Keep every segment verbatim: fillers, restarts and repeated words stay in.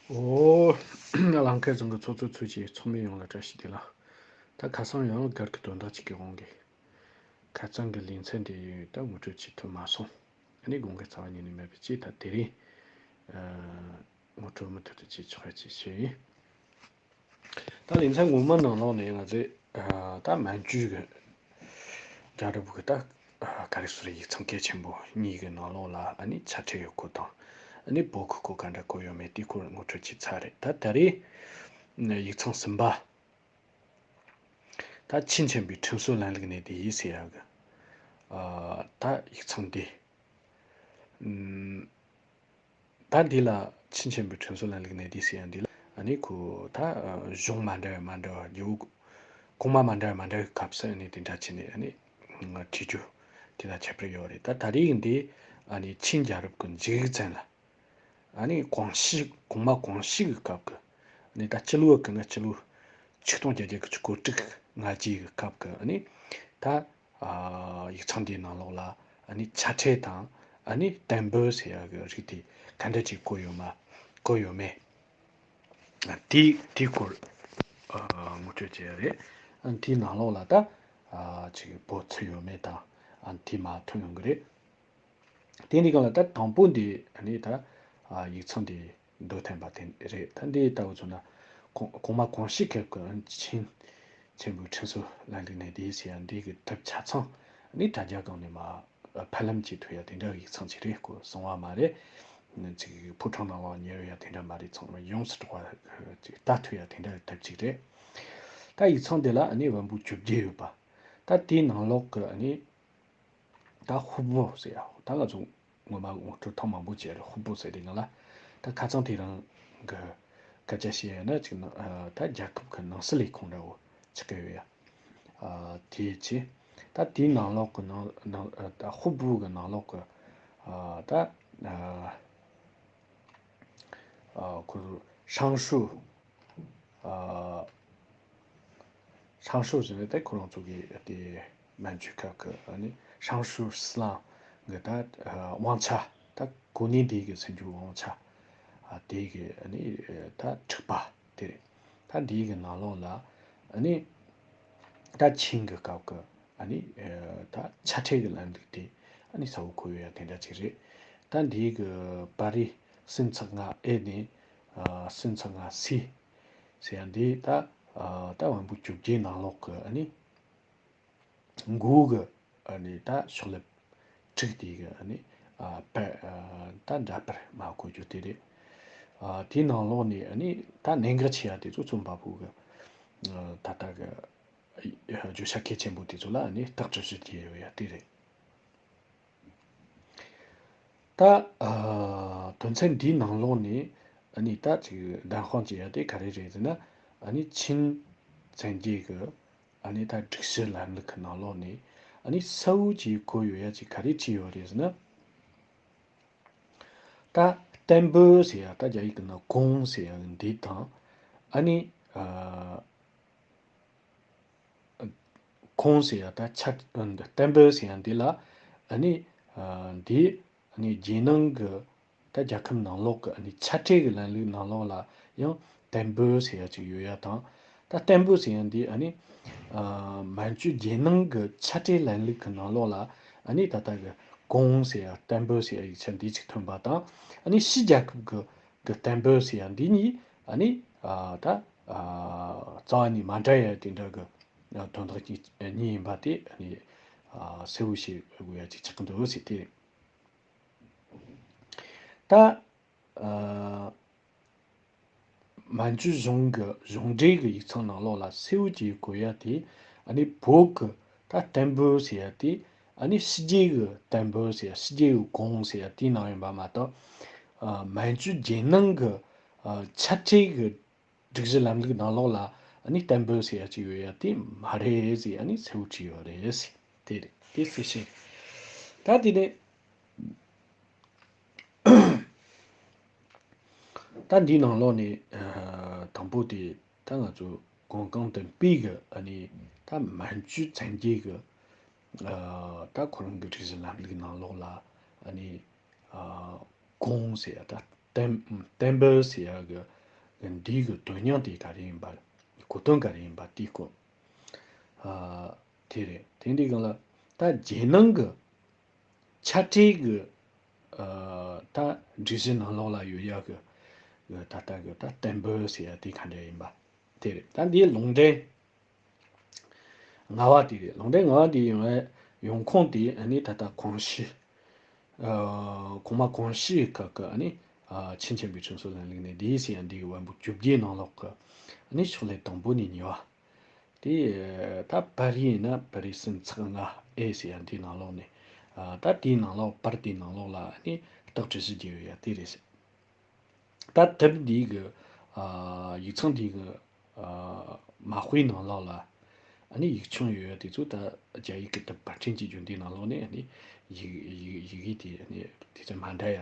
ཨོ། ལང་ཀའི་རྫོང་གི་ཚོགས་གཙོ་ཚོས་ཀྱི་ཚོགས་མི་ཡོངས་ལ་བཀྲ་ཤིས་བདེ་ལེགས། ད་ཁ་སང་ཡང་སྒར་གྱི་དོན་དག་ཅིག་གི་དབང་གིས། ཁ་རྩང་གི་ལེ་ཚན་དེ་ཡོད་ད་ངོ་སྤྲོད་བྱེད་ཐུབ་མ་སོང་། ཨ་ནི་དགོངས་འགལ་རྩ་བ་ཉིད་ནས་མེད་པའི་ཆེད་ད་དེ་རིང་། ཨ། ངོ་སྤྲོད་མུ་མཐུད་དུ་བྱེད་ཆོག་ཡ་ཅིག་བྱས་ཡིན། ད་ལེ་ཚན་སྔོན་མ་ནང་ལོགས་ནས་ང་ཚོས་ཨ་ད་མན་ཇུ་གི་རྒྱལ་རབས་ཀྱི་ད་ཨ་ག་རེ་ཟེར་ཡིག་ཚང་གལ་ཆེན་པོ་གཉིས་ཀྱི་ནང་ལོགས་ལ་ཨ་ནི་ཆ་ཕྲད་ཡོད་སྐོར་དང་། ཨ་ནི་བོད་ཀྱི་སྐོར་ག་འདྲ་བཀོད་ཡོད་མེད་དེའི་སྐོར་ངོ་སྤྲོད་བྱས་ཚར་རེད། ད་ད་རེས་ཡིག་ཚང་གསུམ་པ། ད་ཆིན་ཆེན་པོའི་ཁྲིམས་སྲོལ་ལམ་ལུགས་ནས་དེ་ཡིན་ཟེར་ཡག་གི་ཨ་ད་ཡིག་ཚང་འདི། ཨམ། ད་འདི་ལ་ཆིན་ཆེན་པོའི་ཁྲིམས་སྲོལ་ལམ་ལུགས་ནས་དེ་ཟེར་ཡག་འདི་ལ་ཨ་ནི་ཁོ་ད་གཞུང་མ་འདྲ་བ་མ་འདྲ་བ་རྒྱལ་པོ་གོང་མ་མ་འདྲ་བ་མ་འདྲ་བའི་སྐབས་སུ་ཨ་ནི་དེ་འདྲ་བྱས་ནས་ཨ་ནི་ཁྲིད་རྒྱུ་དེ་དང་ཁྱད་པར་ཡོད་རེད། ད་ད་རེས་འདི་ཨ་ནི་ཆིན་རྒྱལ་རབས་ཀྱི་མཇུག་ཙམ་ལ། ཨ་ནི་གོང་ཞུས་གོང་མ་གོང་ཞུས་ཀྱི་སྐབས་ཀྱི་ཨ་ནི་ད་སྤྱི་ལོ་གི་ང་སྤྱི་ལོ་ཆིག་སྟོང་བརྒྱད་བརྒྱ་གི་གོ་དྲུག་ང་བརྒྱད་ཀྱི་སྐབས་ཀྱི་ཨ་ནི་ད་ཨ་ཡིག་ཚང་འདིའི་ནང་ལོགས་ལ་ཨ་ནི་ཆ་ཕྲད་དང་ཨ་ནི་བརྟན་པོ་ཟེར་ཡག་གི་རིགས་དེ་ག་འདྲ་ཅིག་བཀོད་ཡོད་མ་བཀོད་ཡོད་མེད། ཨ་དེ་དེའི་སྐོར་ཨ་ངོ་སྤྲོད་བྱས་ཡ་རེད། ཨ་དེའི་ནང་ལོགས་ལ་ད་ཨ་ཅིག་བོད་ཚུད་ཡོད་མེད་དང་ཨ་དེ་མ་ཐོན་ཡོང་གི་རེད། དེ་འདི་གང་ལ་ད་དང་པོ་འདི་ནི་ད་ཨ་ཡིག་ཚང་འདི་མདོ་འཐེན་པ་དེ་རེད། ད་འདི་ལྟ་བུ་བྱུང་ན་གོང་གོང་མ་གོང་ཞུས་སྐབས་ཀྱི་ཆིན་ཆེན་པོའི་ཁྲིམས་སྲོལ་ལམ་ལུགས་ནས་འདི་ཟེར་ཡ་འདི་གི་དེབ་ཆ་ཚང་ནི་དྲ་རྒྱ་སྒང་ནས་མ་ཕབ་ལམ་གྱིས་ཐོབ་ཡ་དེ་འདྲ་གི་ཡིག་ཚང་ཅིག་རེད། ཁོ་གསང་བ་མ་རེད། ཅིག་ཕོ་བྲང་ནང་ལ་ཉར་ཡ་དེ་འདྲ་མ་རེད། ཚང་མ་ཡོངས་སུ་གྲགས་པ་ཅིག་ལྟ་ཐུབ་ཡ་དེ་འདྲ་གི་དེབ་ཅིག་རེད། ད་ཡིག་ཚང་འདི་ལ་ནི་བམ་པོ་བཅོ་བརྒྱད་ཡོད་པ། ད་དེའི་ནང་ལོགས་ཀྱི་ནི། ད་ཧུ་པོ་ཟེར་ཡ། ད་ང་ཚོ་ངོ་མ་ངོ་སྤྲོད་ཐེངས་མང་པོ་བྱས་རེད། ཧུ་པོ་ཟེར་དེ་ནང་ལ་ད་ཁ་རྩང་དེ་རང་གི་སྐད་ཆ་བཤད་ཡ་ན་ཅིག་ན་ཨ་ད་རྒྱལ་ཁབ་ཀྱི་ནང་སྲིད་ལས་ཁུངས་འདྲ་བོ་ཆགས་ཀྱི་ཡོད་ཡ། ཨ་དེ་བྱས། ད་དེའི་ནང་ལོགས་ཀྱི་ནང་ནང་ཨ་ད་ཧུ་པོ་གི་ནང་ལོགས་ཀྱི་ཨ་ད་ཨ་ཨ་ཁོ་ཧྲང་ཧྲུའུ། ཨ་ཧྲང་ཧྲུའུ་ཟེར་བའི་དེ་ཁོ་རང་ཚོ་གི་དེ་མན་ཇུ་ཁབ་ཀྱི་ཨ་ནི་ཧྲང་ཧྲུའུ་སི་ལང་གི་ད་ཨ་དབང་ཆ། ད་གོ་གནས་འདི་གི་ཟེར་རྒྱུ་དབང་ཆ་ཨ་དེ་གི་ཨ་ནི་ད་འཁྲུག་པ་དེ་རེད། ད་འདི་གི་ནང་ལོགས་ལ་ཨ་ནི་ད་ཆིན་གི་སྐབས་ཀྱི་ཨ་ནི་ཨ་ད་ཆ་ཕྲད་ཀྱི་ལམ་ལུགས་དེ་ཨ་ནི་གསལ་བོ་འཁོད་ཡོད་ཡ་དེ་འདྲ་ཅིག་རེད། ད་འདི་གི་པར་རིས་སུམ་ཚེག་ལྔ་ཨེ་ནས་ཨ་སུམ་ཚེག་ལྔ་སི་ཟེར་ཡ་འདི་ད་ཨ་ད་བམ་པོ་བཅོ་བརྒྱད་ནང་ལོགས་ཀྱི་ཨ་ནི་མགོ་གི་ཨ་ནི་ད་ཕྱོགས་ལེབ་དྲུག་དེ་གི་ཨ་ནི་ཨ་པ་ཨ་ད་འདྲ་པར་མ་བཀོད་རྒྱུ་དེ་རེད། ཨ་དེའི་ནང་ལོགས་ནས་ཨ་ནི་ད་གནད་འགག་ཆེ་ཡ་དེ་ཚོ་རྩོམ་པ་པོ་གི་ཨ་ད་ལྟ་གི་བརྗོད་བྱ་གལ་ཆེན་པོ་དེ་ཚོ་ལ་ཨ་ནི་རྟགས་གྲུབ་གཞི་དེ་ཡོད་ཡ་དེ་རེད། ད་ཨ་དོན་ཚན་འདིའི་ནང་ལོགས་ནས་ཨ་ནི་ད་ཅིག་བདེན་དཔང་བྱེད་ཡ་དེ་ག་རེ་རེད་ཟེར་ན། ཨ་ནི་ཆིན་བཙན་རྒྱལ་གི་ཨ་ནི་ད་སྒྲིག་གཞི་ལམ་ལུགས་ཀྱི་ནང་ལོགས་ནས་ཨ་ནི་གསལ་བོ་ཅིག་བཀོད་ཡོད་ཡ་ཅིག་ག་རེ་བྲིས་ཡོད་རེད་ཟེར་ན། ད་བརྟན་པོ་ཟེར་ཡ་ད་རྒྱ་ཡིག་གི་ནང་གོང་ཟེར་ཡ་འདི་དང་ཨ་ནི་ཨ། གོང་ཟེར་ཡ་ད་ཆ་བརྟན་པོ་ཟེར་ཡ་འདི་ལ་ཨ་ནི་ཨ་འདི་ཨ་ནི་རྒྱལ་ནང་གི་ད་རྒྱལ་ཁབ་ནང་ལོགས་ཀྱི་ཨ་ནི་ཆ་ཕྲད་ཀྱི་ལམ་ལུགས་ནང་ལོགས་ལ་ཡང་བརྟན་པོ་ཟེར་ཡ་ཅིག་ཡོད་ཡ་དང་། ད་བརྟན་པོ་ཟེར་ཡ་འདི་ཨ་ནི་ཨ་མན་ཇུ་རྒྱལ་ནང་གི་ཆ་ཕྲད་ལམ་ལུགས་ཀྱི་ནང་ལོགས་ལ་ཨ་ནི་ད་ལྟ་གི་གོང་ཟེར་ཡ་བརྟན་པོ་ཟེར་ཡ་ཡིག་ཆ་འདི་ཅིག་ཐོན་པ་དང་། ཨ་ནི་ཕྱི་རྒྱལ་ཁབ་ཀྱི་གི་བརྟན་པོ་ཟེར་ཡ་འདི་གཉིས་ཨ་ནི་ཨ་ད་ཨ་རྩ་བ་ནས་མ་འདྲ་ཡ་དེ་འདྲ་གི་དོན་དག་གཉིས་གཉིས་ཡིན་པ་དེ་ཨ་ནི་ཨ་གསལ་བོ་ཞིག་དགོས་ཡ་ཅིག་ཆགས་ཀྱི་འདུག་ཟེར་དེ་རེད། ད་ཨ་མན་ཇུ་གཞུང་གི་གཞུང་འབྲེལ་གྱི་ཡིག་ཚང་ནང་ལོགས་ལ་གསལ་བོ་ཅིག་བཀོད་ཡ་དེ་ཨ་ནི་བོད་ཀྱི་ད་བརྟན་པོ་ཟེར་ཡ་དེ་ཨ་ནི་ཕྱི་རྒྱལ་གྱི་བརྟན་པོ་ཟེར་ཡ་ཕྱི་རྒྱལ་གྱི་གོང་ཟེར་ཡ་དེའི་ནང་ཡིན་པ་མ་གཏོགས། ཨ་མན་ཇུ་རྒྱལ་ནང་གི་ཨ་ཆ་ཕྲད་ཀྱི་སྒྲིག་གཞི་ལམ་ལུགས་ནང་ལོགས་ལ་ཨ་ནི་བརྟན་པོ་ཟེར་ཡ་ཅིག་ཡོད་ཡ་དེ་མ་རེད་ཟེར་ཨ་ནི་གསལ་བོ་བྲིས་ཡོད་རེད་ཟེར། དེ་རེད། དེ་གསལ་བཤད། ད་དེ་ནས་ད་འདིའི་ནང་ལོགས་ནས་ཨ་དང་པོ་དེ་ད་ང་ཚོ་གོང་གང་དུ་སྤེལ་གི་ཨ་ནི་ད་མན་ཇུ་བཙན་རྒྱལ་གི་ཨ་ད་ཁོ་རང་གི་སྒྲིག་གཞི་ལམ་ལུགས་ནང་ལོགས་ལ་ཨ་ནི་ཨ་གོང་ཟེར་ཡ་ད་བརྟན་བརྟན་པོ་ཟེར་ཡ་གི་ འདི་གི་དོན་སྙིང་དེ་ག་རེ་ཡིན་པ། གོ་དོན་ག་རེ་ཡིན་པ་དེའི་སྐོར། ཨ། དེ་རེད། དེ་འདི་གང་ལ། ད་རྒྱལ་ནང་གི་ཆ་ཁྲལ་གི། ཨ། ད་སྒྲིག་གཞི་ནང་ལོགས་ལ་ཡོད་ཡག་གི། ད་ལྟ་གི་ད་བརྟན་པོ་ཟེར་ཡ་དེ་ག་འདྲ་ཡིན་པ། དེ་རེད། ད་འདིའི་ལུང་འདྲེན། ལྔ་བ་དེ་རེད། ལུང་འདྲེན་ལྔ་བ་དེ་ཡོང་བའི་ཡོང་ཁུངས་དེ་ཨ་ནི་ད་ལྟ་གོང་ཞུས། ཨ། གོང་མ་གོང་ཞུས་ཁག་གི་ཨ་ནི། ཨ། ཆེན་ཆེན་པོའི་ཁྲིམས་སྲོལ་ལ་དམིགས་ནས་འདི་ཟེར་ཡ་འདི་གི་བམ་པོ་བཅོ་བརྒྱད་ནང་ལོགས་ཀྱི་ཨ་ནི་ཕྱག་ལེན་དང་པོ་ནས་གཉིས་པ། དེ་ད་པར་རིས་ཡིན་ན་པར་རིས་གསུམ་ཚེག་ལྔ་ཨེ་ཟེར་ཡ་འདི་ནང་ལོགས་ནས། ཨ། ད་དེའི་ནང་ལོགས་པར་དེའི་ནང་ལོགས་ལ་ཨ་ནི་རྟགས་བྲི་གཞི་བརྒྱབ་ཡོད་ཡ་དེ་རེད། ད་དེབ་འདི་གི། ཨ། ཡིག་ཚང་འདི་གི། ཨ། མ་དཔེའི་ནང་ལོགས་ལ། ཨ་ནི་ཡིག་ཆུང་ཡོད་ཡ་དེ་ཚོ་ད་རྒྱ་ཡིག་གི་དེབ་པར་སྐྲུན་གྱི་རྒྱུན་ལྡན་ནང་ལོགས་ནས་ཨ་ནི་ཡིག་ཡིག་ཡིག་ཡིག་དེ་ཨ་ནི་དེ་ཚོ་མ་འདྲ་ཡ་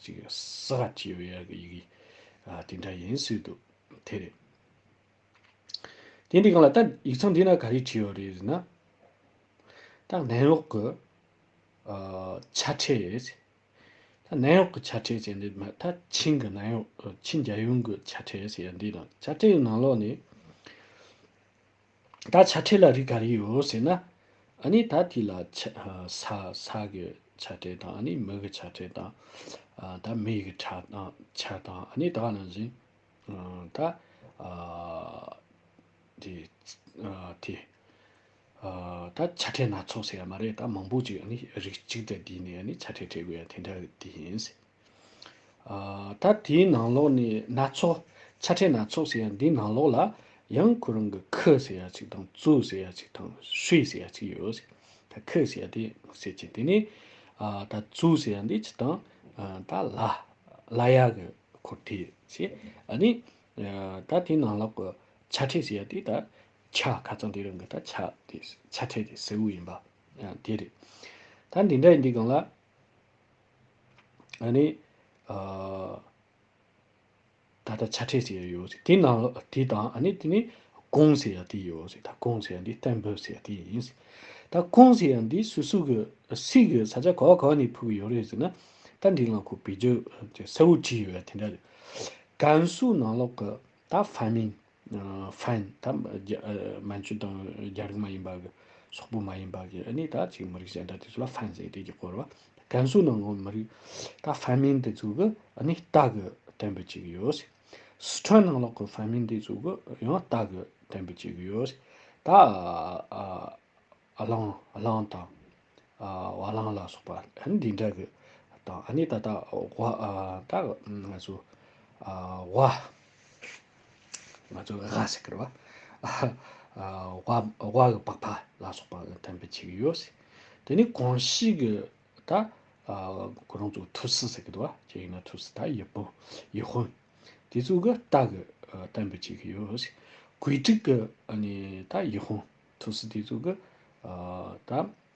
ཅིག་ས་ག་ཅིག་ཡོད་ཡ་གི་ཡིག་ཡིག་ཨ་དེ་འདྲ་ཡིན་སྲིད་འདུག་དེ་རེད། དེ་འདི་གང་ལ་ད་ཡིག་ཚང་འདི་ན་ག་རེ་བྲིས་ཡོད་རེད་ཟེར་ན། ད་ནན་འོག་གི། ཨ། ཆ་ཁྲལ། ད་ནན་འོག་གི་ཆ་ཁྲལ་ཟེར་འདི་མ་ད་ཆིན་གི་ནན་འོག་ཆིན་རྒྱལ་ཡོངས་གི་ཆ་ཁྲལ་ཟེར་ཡ་འདི་དང་ཆ་ཁྲལ་ནང་ལོགས་ནས། ད་ཆ་ཁྲལ་ལ་རིགས་ག་རེ་ཡོད་ཟེར་ན། ཨ་ནི་ད་དེ་ལ་ཆ་ས་ས་གི་ཆ་ཁྲལ་དང་ཨ་ནི་མི་གི་ཆ་ཁྲལ་དང་། ཨ། ད་མི་གི་ཆ་དང་ཆ་དང་ཨ་ནི་ད་ག་ནང་བཞིན། ཨ། ད། ཨ། དེ། ཨ། དེ། ཨ། ད་ཆ་ཁྲལ་སྣ་ཚོགས་ཟེར་ཡ་མ་རེད། ད་མང་པོ་ཅིག་ཨ་ནི་རིགས་གཅིག་དང་བསྡུས་ནས་ཨ་ནི་ཆ་ཁྲལ་སྤྲད་དགོས་ཡ་དེ་འདྲ་དེ་ཡིན། ཨ། ད་དེའི་ནང་ལོགས་ནས་སྣ་ཚོགས་ཆ་ཁྲལ་སྣ་ཚོགས་ཟེར་ཡ་འདིའི་ནང་ལོགས་ལ་ཡང་ཁོ་རང་གི་ཁུ་ཟེར་ཡ་ཅིག་དང་ཙུ་ཟེར་ཡ་ཅིག་དང་ཧྲུའེ་ཟེར་ཡ་ཅིག་ཡོད་ཟེར། ད་ཁུ་ཟེར་ཡ་དེ་ཟེར་གྱི་དེ་ནས། ཨ། ད་ཙུ་ཟེར་ཡ་འདི་ཅི་དང་། ཨ། ད་ལ་ལ་ཡ་གི་འཁོར་དེ་ཟེར། ཨ་ནི། ཨ། ད་དེའི་ནང་ལོགས་ཀྱི་ཆ་ཁྲལ་ཟེར་ཡ་དེ་ད་ཆ་ཁ་ཚང་དེ་རང་གི་ད་ཆ་དེ་ཆ་ཁྲལ་དེ་ཟེར་བོ་ཡིན་པ། ཨ། དེ་རེད། ད་འདི་འདྲ་ཡིན་དུས་སྒང་ལ། ཨ་ནི། ཨ། ད་ལྟ་ཆ་ཁྲལ་ཟེར་ཡ་ཡོད་ཟེར། དེ་ནང་ལ་དེ་དང་ཨ་ནི་དེ་ནི་གོང་ཟེར་ཡ་དེ་ཡོད་ཟེར། ད་གོང་ཟེར་ཡ་འདི་བརྟན་པོ་ཟེར་ཡ་དེ་ཡིན་ཟེར། ད་གོང་ཟེར་ཡ་འདི་སོ་སོ་གི་སྲིད་གི་ས་ཆ་ག་བ་ག་བ་ནས་ཕུལ་གི་ཡོད་རེད་ཟེར་ན། ད་འདི་ལ་ཁོ་བེད་སྤྱོད་ཀྱི་གསལ་བོ་བྲིས་ཡོད་ཡ་དེ་འདྲ་རེད། ཀན་སུའུ་ནང་ལོགས་ཀྱི་ད་ཧྥན་མིན། ཧྥན་ད་རྒྱ་ཨ་མན་ཇུ་དང་རྒྱ་རིགས་མ་ཡིན་པ་གི་སོག་པོ་མ་ཡིན་པ་གི་ཨ་ནི་ད་ཅིག་མི་རིགས་གཞན་དག་དེ་ཚོ་ལ་ཧྥན་ཟེར་དེ་གི་སྐོར་བ། ཀན་སུའུ་ནང་ལོགས་མི་རིགས་ད་ཧྥན་མིན་དེ་ཚོ་གི་ཨ་ནི་རྟ་གི་བརྟན་པོ་ཅིག་ཡོད། སི་ཁྲོན་ནང་ལོགས་གི་ཧྥན་མིན་དེ་ཚོ་གི་ཡང་རྟ་གི་བརྟན་པོ་ཅིག་ཡོད། ད་ཨ་ཨ་གླང་གླང་དང་། ཨ། བ་གླང་ལ་སོགས་པ་ཨ་ནི་འདི་འདྲ་གི་དང་། ཨ་ནི་ད་ལྟ་ཝ། ཨ། ད་ང་ཚོ། ཨ། ཝ། ང་ཚོ་ཝ་ཟེར་གི་རེད་བ། ཨ། ཝ་ཝ་གི་པགས་ཕ་ལ་སོགས་པ་བརྟན་པོ་བྱེད་ཀྱི་ཡོད། དེ་ནི་གོང་ཞུས་གི་ད། ཨ། ཁོ་རང་ཚོ་ཐུ་སི་ཟེར་གི་འདུག་བ། ཅི་ཡིན་ན་ཐུ་སི་ད་ཡི་ཧུན། ཡི་ཧུན། དེ་ཚོ་གི་རྟ་གི་ཨ་བརྟན་པོ་བྱེད་ཀྱི་ཡོད། གོས་དྲུག་གི་ཨ་ནི་ད་ཡི་ཧུན། ཐུ་སི་དེ་ཚོ་གི་ཨ་ད་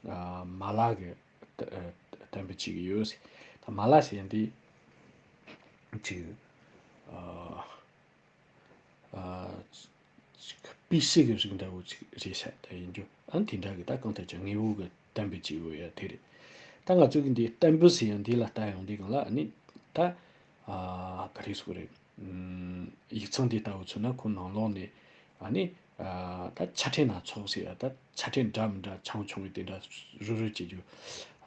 ཨ་མ་ལ་གི་ཨ་བརྟན་པོ་བྱེད་ཀྱི་ཡོད། ད་མ་ལ་ཟེར་ཡ་འདི་ཅིག་ཨ་ཨ་ཅིག་པི་སི་གི་རིགས་འདྲ་བོ་ཅིག་རེད་ཤག་ད་ཡིན་རྒྱུ་ཨ་དེ་འདྲ་གི་ད་གང་ལྟར་ཀྱང་དངོས་པོ་གི་བརྟན་པོ་བྱེད་ཀྱི་ཡོད་ཡ་དེ་རེད། ད་ང་ཚོ་གི་འདི་བརྟན་པོ་ཟེར་ཡ་འདི་ལ་ལྟ་ཡོང་དུས་སྒང་ལ་ཨ་ནི་ད་ཨ་ག་རེ་ཟེར་དགོས་རེད། ཡིག་ཚང་འདི་ལྟ་བུ་མཚོན་ན་ཁོ་ནང་ལོགས་ནས་ཨ་ནི་ཨ་ད་ཆ་ཁྲལ་སྣ་ཚོགས་ཟེར་ཡ་ད་ཆ་ཁྲལ་འདྲ་མི་འདྲ་ཆུང་ཆུང་གི་དེ་འདྲ་རུ་རུ་བྱེད་རྒྱུ།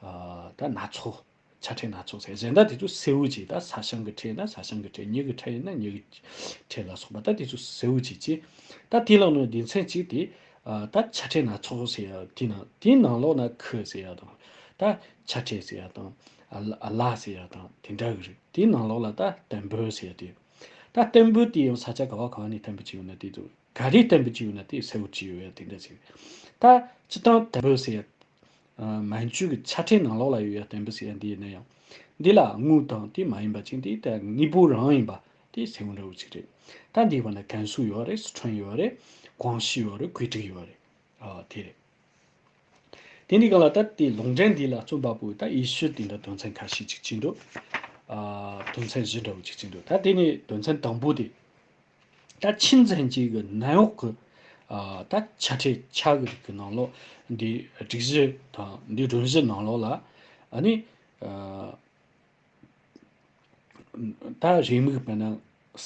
ཨ་ད་སྣ་ཚོགས་ཆ་ཁྲལ་སྣ་ཚོགས་ཟེར་གཞན་དག་དེ་ཚོ་གསལ་བོ་བྱེད། ད་ས་ཞིང་གི་ཁྲལ་ན་ས་ཞིང་གི་ཁྲལ། མྱི་གི་ཁྲལ་ཡིན་ན་མྱི་གི་ཁྲལ་ལ་སོགས་པ་ད་དེ་ཚོ་གསལ་བོ་བྱེད་ཅེས། ད་དེ་ལ་ནི་སྡེ་ཚན་གཅིག་དེ་ཨ་ད་ཆ་ཁྲལ་སྣ་ཚོགས་ཟེར་ཡ་དེ་ནང་དེའི་ནང་ལོགས་ན་ཁུ་ཟེར་ཡ་དང་། ད་ཆ་ཁྲལ་ཟེར་ཡ་དང་། ཨ་ལ་ཨ་ལ་ཟེར་ཡ་དང་དེ་འདྲ་གི་རེད། དེའི་ནང་ལོགས་ལ་ད་བརྟན་པོ་ཟེར་ཡ་དེ། ད་བརྟན་པོ་དེ་ཡང་ས་ཆ་ག་བ་ག་བ་ནས་བརྟན་པོ་བྱས་ཡོད་ན་དེ་ཚོ་ག་རེ་བརྟན་པོ་བྱས་ཡོད་ན་དེ་གསལ་བོ་བྱས་ཡོད་ཡ་དེ་འདྲ་ཅིག་རེད། ད་སྤྱིར་བཏང་བརྟན་པོ་ཟེར་ཡ། ཨ་མན་ཇུ་གི་ཆ་ཁྲལ་ནང་ལོགས་ལ་ཡོད་ཡ་བརྟན་པོ་ཟེར་ཡ་འདི་ཡིན་ན་ཡང་། འདི་ལ་དངུལ་དང་དེ་མ་ཡིན་པ་ཅིག་འདི་ད་དངོས་པོ་རང་ཡིན་པ་དེ་གསལ་བོ་འདྲ་བོ་ཅིག་རེད། ད་འདིའི་བར་ན་ཀན་སུའུ་ཡོད་རེད། སི་ཁྲོན་ཡོད་རེད། ཀོང་ཞི་ཡོད་རེད། ཀུའེ་ཀྲིག་ཡོད་རེད། ཨ་དེ་རེད། དེ་འདི་གང་ལ་ད་དེ་ལུང་འདྲེན་འདི་ལ་རྩོམ་པ་པོས་ད་ཡེ་ཤུ་དེ་འདྲ་དོན་ཚན་ཁ་ཤས་ཅིག་བྱིན་འདུག་ཨ་དོན་ཚན་བཞི་འདྲ་བོ་ཅིག་བྱིན་འདུག་ད་དེ་ནས་དོན་ཚན་དང་པོ་དེ། ད་ཆིན་ཚན་གཅིག་གི་ནན་འོག་གི་ཨ་ད་ཆ་ཁྲལ་ཆ་གི་རིགས་ཀྱི་ནང་ལོགས་འདི་སྒྲིག་གཞི་དང་འདི་སྒྲོམ་གཞི་ནང་ལོགས་ལ་ཨ་ནི་ཨ་ད་རེའུ་མིག་དཔེར་ན་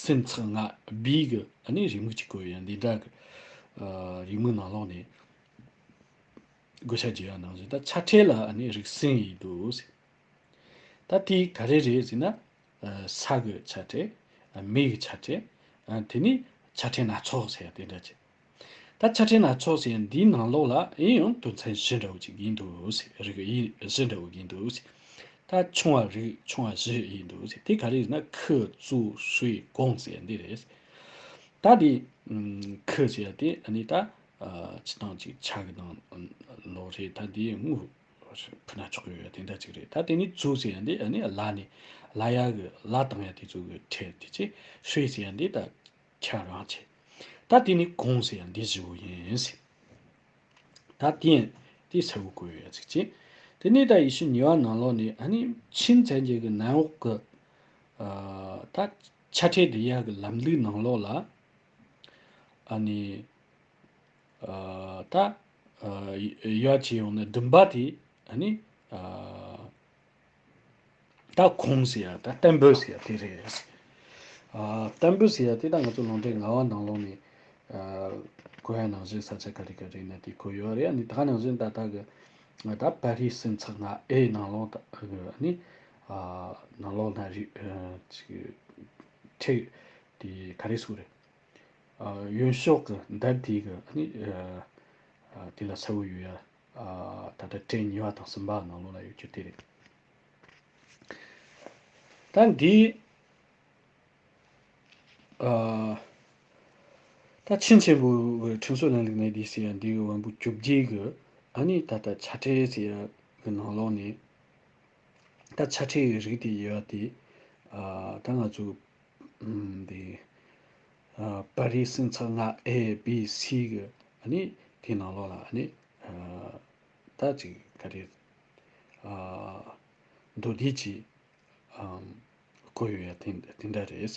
སུམ་ཚེག་ལྔ་བི་གི་ཨ་ནི་རེའུ་མིག་ཅིག་བཀོད་ཡོད། འདི་འདྲ་གི་ཨ་རེའུ་མིག་ནང་ལོགས་ནས་བགོ་བཤའ་བྱས་པ་ནང་བཞིན། ད་ཆ་ཕྲད་ལ་ཨ་ནི་རིགས་གསུམ་ཡིན་འདུག་ཟེར། ད་དེ་ག་རེ་རེད་ཟེར་ན། ཨ་ས་གི་ཆ་ཕྲད། ཨ་མེ་གི་ཆ་ཕྲད། ཨ་དེ་ནས་ཆ་ཕྲད་སྣ་ཚོགས་ཟེར་ཡ་དེ་འདྲ་ཅིག། ད་ཆ་ཕྲད་སྣ་ཚོགས་ཟེར་ཡ་འདིའི་ནང་ལོགས་ལ་ཨེ་ཡང་དོན་ཚན་བཞི་འདྲ་བོ་ཅིག་ཡིན་འདུག་ཟེར། རིགས་ཡིན་བཞི་འདྲ་བོ་ཡིན་འདུག་ཟེར། ད་ཆུང་བ་རིགས་ཆུང་བ་བཞི་ཡིན་འདུག་ཟེར། དེ་ག་རེ་ཟེར་ན་ཁུ་ཙུའུ་ཧྲུའེ་ཀོང་ཟེར་ཡ་འདི་རེད། ད་དེ་ཨམ་ཁུ་ཟེར་ཡ་དེ་ཨ་ནི་ད་ཨ་སྤྱིར་བཏང་ཅིག་ཆ་གི་ནང་ལོགས་རེད། ད་དེ་དངུལ་ཕུལ་ན་ཆོག་གི་ཡོད་དེ་འདྲ་ཅིག་རེད། ད་དེ་ནི་ཙུའུ་ཟེར་ཡ་འདི་ཨ་ནི་ལ་ནི་ལ་ཡ་གི་ལ་བཏང་ཡ་དེ་ཙུའུ་གི་ཕྲད་དེ་ཅི། ཧྲུའེ་ཟེར་ཡ་འདི་ད་ཁྱ་རང་ཆེ། ད་དེ་ནི་ཀོང་ཟེར་ཡ་འདི་བཞི་བོ་ཡིན་ཟེར། ད་དེ་ཡང་དེ་གསལ་བོ་བཀོད་ཡོད་ཡ་ཅིག་ཅེ། དེ་ནས་ད་ཡེ་ཤུ་ཉེ་བ་ནང་ལོགས་ནས་ཨ་ནི་ཆིང་ཚན་རྒྱལ་གི་ནན་འོག་གི་ཨ་ད་ཆ་ཕྲད་འདི་ཡ་གི་ལམ་ལུགས་ནང་ལོགས་ལ་ཨ་ནི་ཨ་ད་ཨ་ཡ་ཅི་ཡོང་ན་བདུན་པ་དེ་ཨ་ནི་ཨ་ད་ཁོང་ཟེར་ཡ་ད་བརྟན་པོ་ཟེར་ཡ་དེ་རེད། ཨ་བརྟན་པོ་ཟེར་ཡ་དེ་ད་ང་ཚོ་ལུང་འདྲེན་ལྔ་པ་ནང་ལོགས་ནས་ཨ་གོ་ཡ་ནང་བཞིན་ས་ཆ་ག་རེ་ག་རེ་ན་དེ་གོ་ཡོད་རེད། ཨ་ནི་ད་ག་ནང་བཞིན་ད་ལྟ་གི་ད་པ་རི་སུམ་ཚེག་ལྔ་ཨེ་ནང་ལོགས་ད་གི་ཨ་ནི་ཨ་ནང་ལོགས་ན་རི་ཨ་ཅིག་ཁྲེག་དེ་ག་རེ་ཟེར་རེད། ཨ་གཡོན་ཕྱོགས་ཀྱི་མདའ་དེ་གི་ཨ་ནི་ཨ་དེ་ལ་གསལ་བོ་ཡོད་ཡ། ཨ་ད་ལྟ་ཊེ་ཉི་བ་དང་གསུམ་པ་ནང་ལོགས་ལ་ཡོད་རྒྱུ་དེ་རེད། ད་འདི་ཨ་ད་ཆིན་ཆེན་པོ་གི་ཁྲིམས་སྲོལ་ལམ་ལུགས་ནས་འདི་ཟེར་ཡ་འདི་གི་བམ་པོ་བཅོ་བརྒྱད་གི་ཨ་ནི་ད་ལྟ་ཆ་ཕྲད་ཟེར་ཡ་གི་ནང་ལོགས་ནས་ད་ཆ་ཕྲད་ཀྱི་རིགས་དེ་ཡོད་པ་དེ་ཨ་ད་ང་ཚོ་ཨམ་འདི་ཨ་པ་རི་སུམ་ཚེག་ལྔ་ཨེ་བི་སི་གི་ཨ་ནི་དེའི་ནང་ལོགས་ལ་ཨ་ནི་ཨ་ད་ཅིག་ག་རེ་ཨ་མདོ་སྡེ་གྱི་ཨམ་བཀོད་ཡོད་ཡ་དེ་དེ་འདྲ་རེད།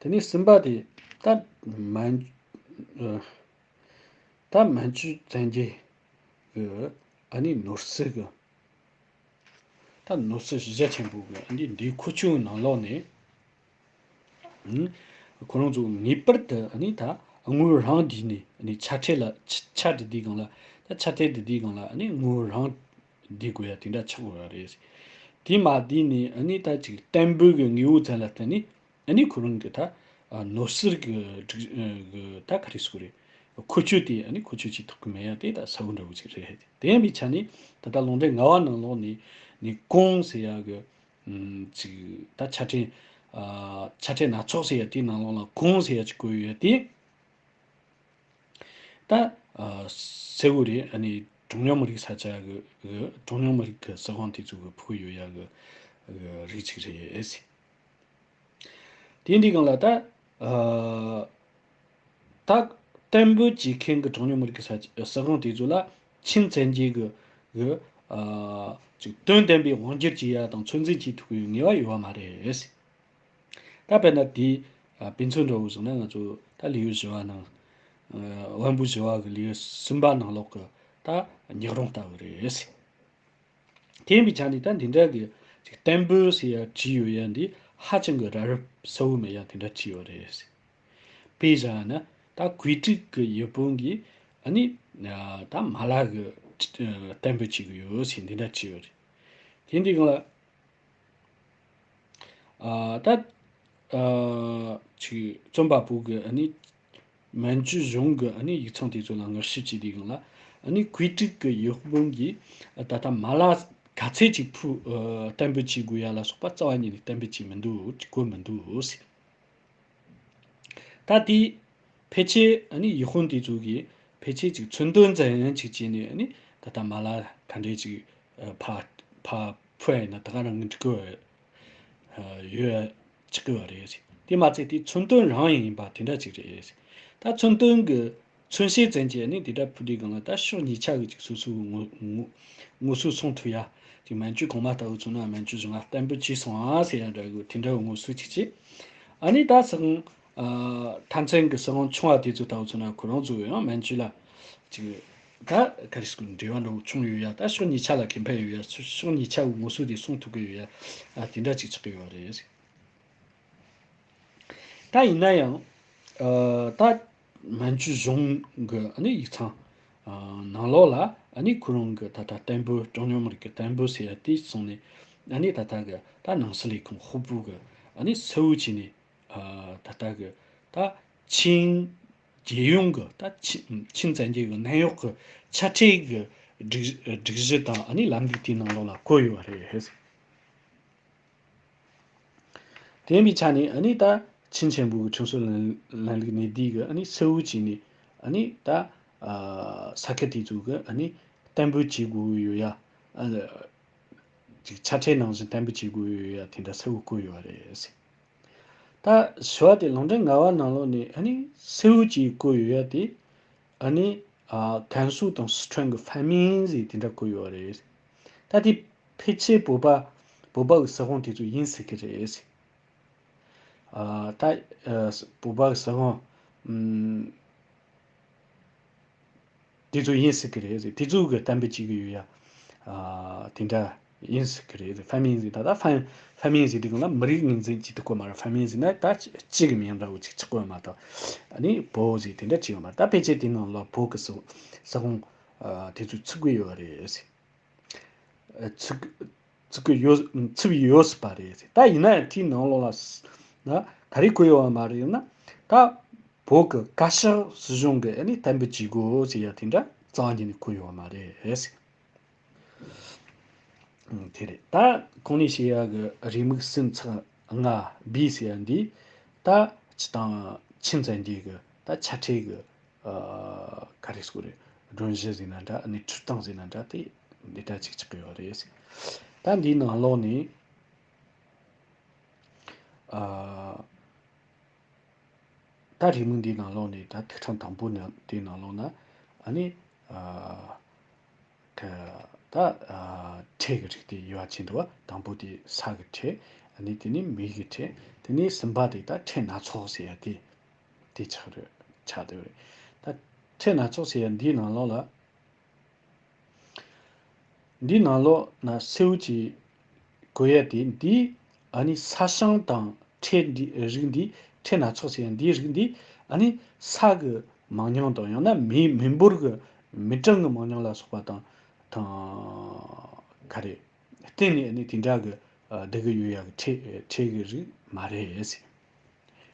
དེ་ནས་གསུམ་པ་དེ་ད་མན་ཨ་ད་མན་ཇུ་བཙན་རྒྱལ་གི་ཨ་ནི་ནོར་སྲིད་གི་ད་ནོར་སྲིད་གཞི་རྒྱ་ཆེན་པོ་གི་ཨ་ནི་འདིའི་ཁུ་བྱུག་ནང་ལོགས་ནས་ཨང་ཁོ་རང་ཚོ་ངེས་པར་དུ་ཨ་ནི་ད་དངུལ་རང་བསྡུས་ནས་ཨ་ནི་ཆ་ཕྲད་ལ་ཆ་ཆ་འདི་འདིའི་སྒང་ལ་ད་ཆ་ཕྲད་འདི་འདིའི་སྒང་ལ་ཨ་ནི་དངུལ་རང་བསྡུས་དགོས་ཡ་དེ་འདྲ་ཆགས་དགོས་ཡ་རེད། དེ་མ་བསྡུས་ནས་ཨ་ནི་ད་ཅིག་བརྟན་པོ་གི་དངོས་པོ་ཙམ་ལ་བརྟེན་ནས། ཨ་ནི་ཁོ་རང་གི་ད་ཨ་ནོར་སྲིད་ཀྱི་སྒྲིག་ཨ་གི་ད་ག་རེ་ཟེར་དགོས་རེད། ཁུ་བྱུག་དེ་ཨ་ནི་ཁུ་བྱུག་ཅིག་ཐོབ་ཀྱི་མེད་ཡ་དེ་ད་གསལ་བོ་འདྲ་བོ་ཅིག་རེད། དེ་ཡིན་པའི་ཆ་ནས་ད་ལྟ་ལུང་འདྲེན་ལྔ་པ་ནང་ལོགས་ནས་ནི་ཀོང་ཟེར་ཡ་གི་ཨམ་ཅིག་ད་ཆ་ཕྲད་ཨ་ཆ་ཕྲད་སྣ་ཚོགས་ཟེར་ཡ་དེའི་ནང་ལོགས་ལ་ཀོང་ཟེར་ཡ་ཅིག་བཀོད་ཡོད་དེ། ད་ཨ་གསལ་བོ་རེད། ཨ་ནི་གྲངས་ཉུང་མི་རིགས་ས་ཆ་གི་གི་གྲངས་ཉུང་མི་རིགས་ཀྱི་སྲིད་དབང་དེ་ཚོ་གི་ཕུགས་ཡོད་ཡ་གི་གི་རིགས་ཅིག་རེད། དེ་འདི་སྒང་ལ་ད་ཨ་ད་བརྟན་པོ་བྱེད་མཁན་གྱི་གྲངས་ཉུང་མི་རིགས་ཀྱི་ས་ཆ་སྲིད་དབང་དེ་ཚོ་ལ་ཆིང་བཙན་རྒྱལ་གྱི་གི་ཨ་ཅིག་དོན་ལྡན་པའི་དབང་སྒྱུར་བྱེད་ཡ་དང་ཚོད་འཛིན་བྱེད་ཐུབ་ཀྱི་ངེས་པ་ཡོད་པ་མ་རེད། ད་དཔེར་ན་དེའི་ཨ་དཔེ་མཚོན་འདྲ་བོ་བཟུང་ན་ང་ཚོ་ད་ལེའུ་བཞི་པ་ནང་ཨ་དབང་པོ་བཞི་པ་གི་ལེའུ་གསུམ་པ་ནང་ལོགས་ཀྱི་ད་ཉག་རོང་ལྟ་བུ་རེད། དེ་ཡིན་པའི་ཆ་ནས་ད་འདི་འདྲ་གི་ཅིག་བརྟན་པོ་ཟེར་ཡ་བྲིས་ཡོད་ཡ་འདི་ཧ་ཅང་གི་ར་རབ་གསལ་བོ་མེད་ཡ་དེ་འདྲ་བྲིས་ཡོད་རེད། དཔེ་བཞག་ན་ད་གུས་ཀྲིག་གི་ཡུལ་དཔོན་གྱིས་ཨ་ནི་ད་མ་ལ་གི་བརྟན་པོ་བྱེད་གི་ཡོད་ཟེར་འདི་འདྲ་བྲིས་ཡོད་རེད། དེ་འདི་གང་ལ་ཨ་ད་ཨ་ཅིག་རྩོམ་པ་པོ་གི་ཨ་ནི་མན་ཇུ་གཞུང་གི་ཨ་ནི་ཡིག་ཚང་དེ་ཚོ་ལ་ངར་ཞིབ་བྱས་དུས་སྒང་ལ་ཨ་ནི་གུས་ཀྲིག་གི་ཡུལ་དཔོན་གྱིས་ད་ལྟ་མ་ལ་ག་ཚད་ཅིག་ཕུ་ཨ་བརྟན་པོ་བྱེད་དགོས་ཡ་ལ་སོགས་པ་རྩ་བ་ཉིད་ནས་བརྟན་པོ་བྱེད་མི་འདུག་བཀོད་མི་འདུག་ཟེར། ད་དེ་ཕལ་ཆེར་ཨ་ནི་ཡུལ་དཔོན་དེ་ཚོ་གིས་ཕལ་ཆེར་ཅིག་མཚོན་དོན་ཙམ་ཅིག་བྱས་ནས་ཨ་ནི་ད་ལྟ་མ་ལ་ག་འདྲས་ཅིག་ཕ་ཕ་ཕུ་ཡ་ཡིན་ན་ད་ག་རང་གི་འགྲིག་གི་ཡོད་ཆགས་ཀྱི་ཡོད་རེད། དེ་མ་ཚད་དེ་མཚོན་དོན་རང་ཡང་ཡིན་པ་དེ་འདྲ་ཅིག་རེད། ད་མཚོན་དོན་གྱི་མཚོན་བྱེད་ཙམ་གྱིས་ནི་དེ་འདྲ་ཕུ་དུས་སྒང་ལ་ད་ཕྱོགས་གཉིས་ཆ་གི་ཅིག་སོ་སོའི་ངོ་ངོ་ངོ་སོ་སྲུང་ཐུབ་ཡ། ཅིག་མན་ཇུ་གོང་མ་ལྟ་བུ་ཚོ་ན་མན་ཇུ་གཞུང་ལ་བརྟན་པོ་བྱས་སོང་ཨ་ཟེར་ཡ་འདྲ་གི་དེ་འདྲ་གི་ངོ་སོ་ཅིག་བྱས། ཨ་ནི་ད་སང་ཨ་མཐའ་མཚན་གྱི་སྲིད་དབང་ཆུང་བ་དེ་ཚོ་ལྟ་བུ་ཚོ་ན་ཁོ་རང་ཚོ་ཡང་མན་ཇུ་ལ་ཅིག་ད་ག་རེ་ཟེར་དགོས་འབྲེལ་བ་འདྲ་བོ་བྱུང་ཡོད་ཡ། ད་ཕྱོགས་གཉིས་ཆ་ལ་ཁེ་ཕན་ཡོད་ཡ། ཕྱོགས་གཉིས་ཆ་གི་ངོ་སོ་དེ་སྲུང་ཐུབ་ཀྱི་ཡོད་ཡ། ཨ་དེ་འདྲ་ཅིག་ཆགས་ཀྱི་ཡོད་རེད། ད་ཡིན་ན་ཡང་ཨ་ད་མན་ཇུ་གཞུང་གི་ཨ་ནི་ཡིག་ཚང་ཨ་ནང་ལོགས་ལ་ཨ་ནི་ཁོ་རང་གི་ད་ལྟ་བསྟན་པོ་གྲངས་ཉུང་མི་རིགས་ཀྱི་བསྟན་པོ་ཟེར་ཡ་དེ་སོང་ནས་ཨ་ནི་ད་ལྟ་གི་ད་ནང་སྲིད་ལས་ཁུངས་ཧོབ་བུ་གི་ཨ་ནི་གསལ་བོ་བྱས་ནས་ཨ་ད་ལྟ་གི་ད་ཆིང་རྒྱལ་ཡོངས་ཀྱི་ད་ཆིང་ཆིང་བཙན་རྒྱལ་གྱི་གནད་འོག་གི་ཆ་ཁྲལ་གྱི་སྒྲིག་སྒྲིག་གཞི་དང་ཨ་ནི་ལམ་ལུགས་དེའི་ནང་ལོགས་ལ་བཀོད་ཡོད་པ་རེད། དེ་ཡིན་པའི་ཆ་ནས་ཨ་ནི་ད་ཆིན་ཆེན་པོ་གི་ཁྲིམས་སྲོལ་ལམ་ལམ་ལུགས་གནས་སྡུས་ཀྱི་ཨ་ནི་གསལ་བོ་བྱས་ནས་ཨ་ནི་ད་ས་ཁུལ་དེ་ཚོ་གི་ཨ་ནི་གཏན་འབེབས་བྱེད་དགོས་ཡོད་ཡ། ཨ་ཅིག་ཆ་ཁྲལ་ནང་བཞིན་གཏན་འབེབས་བྱེད་དགོས་ཡོད་ཡ་དེ་འདྲ་གསལ་བོ་བཀོད་ཡོད་པ་རེད། ད་ཞུ་བ་དེ་ལུང་འདྲེན་ལྔ་པ་ནང་ལོགས་ནས་ཨ་ནི་གསལ་བོ་ཅིག་བཀོད་ཡོད་ཡ་དེ་ཨ་ནི་ཨ་ཀན་སུའུ་དང་སི་ཁྲོན་གྱི་ཧྥན་མིན་ཟེར་དེ་འདྲ་བཀོད་ཡོད་པ་རེད། ད་དེ་ཕལ་ཆེར་བོད་པ་བོད་པ་གི་སྲིད་དབང་དེ་ཚོ་ཡིན་སྲིད་ཀྱི་རེད། ཨ་ད་ཨ་བོད་པ་གི་སྲིད་དབང་ཨམ། དེ་ཚོ་ཡིན་སྲིད་ཀྱི་རེད་ཟེར། དེ་ཚོ་གི་གཏན་འབེབས་བྱེད་ཀྱི་ཡོད་ཡ། ཨ་དེ་འདྲ་ཡིན་སྲིད་ཀྱི་རེད་ཟེར། ཧྥན་མིན་ཟེར་ད་ད་ཧྥན་ཧྥན་མིན་ཟེར་དུས་སྒང་ལ་མི་རིགས་ངོས་འཛིན་བྱེད་དུ་བཀོད་མ་རེད། ཧྥན་མིན་ཟེར་ན་ད་སྤྱི་གི་མིང་འདྲ་བོ་ཅིག་ཆགས་ཀྱི་ཡོད་མ་གཏོགས་ཨ་ནི་བོད་ཟེར་དེ་འདྲ་བྱས་ཡོད་མ་རེད། ད་ཕལ་ཆེར་དེ་ནང་ལ་བོད་ཀྱི་སྲིད་སྲིད་དབང་ཨ་དེ་ཚོ་ཚུགས་ཀྱི་ཡོད་རེད་ཟེར། ཚུགས་ཚུགས་ཀྱི་ཡོད་ཚུགས་ཡོད་སྲིད་པ་རེད། ད་ཡིན་ན་ཡང་དེའི་ནང་ལོགས་ལ་ན་ག་རེ་བཀོད་ཡོད་པ་མ་རེད་ན། ད་བོད་ཀྱི་བཀའ་ཤག་སྲིད་གཞུང་གིས་ཨ་ནི་གཏན་འབེབས་བྱེད་དགོས་ཟེར་ཡ་དེ་འདྲ་རྩ་བ་ཉིད་ནས་བཀོད་ཡོད་པ་མ་རེད། དེ་རེད། ད་གོང་ནས་བཤད་ཡ་གི་རེའུ་མིག་སུམ་ཚེག་ལྔ་བི་ཟེར་ཡ་འདི་ད་སྤྱི་དང་ཆིན་བཙན་རྒྱལ་གི་ད་ཆ་ཁྲལ་གི་ཨ་ག་རེ་ཟེར་དགོས་རེད། སྒྲོམ་གཞི་ཟེར་ན་འདྲ། ཨ་ནི་ཁྲིམས་སྟངས་ཟེར་ན་འདྲ། དེ་འདི་འདྲ་ཅིག་ཆགས་ཀྱི་ཡོད་རེད། ད་འདིའི་ནང་ལོགས་ནས་ཨ་ད་རེའུ་མིག་འདིའི་ནང་ལོགས་ནས་ད་ཐིག་ཕྲེང་དང་པོ་ནི་དེའི་ནང་ལོགས་ན་ཨ་ནི་ཨ་ད་ཨ་ཁྲལ་གྱི་རིགས་དེ་ཡོད་པ་ཅིག་འདུག་པ། དང་པོ་དེ་ས་གི་ཁྲལ། ཨ་ནི་དེ་ནས་མི་གི་ཁྲལ། དེ་ནས་གསུམ་པ་དེ་ད་ཁྲལ་སྣ་ཚོགས་ཟེར་ཡ་དེ། དེ་ཆགས་རེད། ཆགས་བསྡད་རེད། ད་ཁྲལ་སྣ་ཚོགས་ཟེར་ཡ་འདིའི་ནང་ལོགས་ལ། འདིའི་ནང་ལོགས་ན་གསལ་བོ་ཅིག་བཀོད་ཡ་དེ་འདི་ཨ་ནི་ས་ཞིང་དང་ཁྲལ་འདི་རིགས་འདི་ཁྲལ་སྣ་ཚོགས་ཟེར་ཡ་འདིའི་རིགས་འདི་ཨ་ནི་ས་གི་མང་ཉུང་དང་ཡང་ན་མི་མི་འབོར་གི་མི་གྲངས་གི་མང་ཉུང་ལ་སོགས་པ་དང་དང་ག་རེ་བརྟེན་ནས་ཨ་ནི་དེ་འདྲ་གི་ཨ་བསྡུ་གི་ཡོད་ཡ་གི་ཁྲལ་ཁྲལ་གི་རིགས་མ་རེད་ཟེར།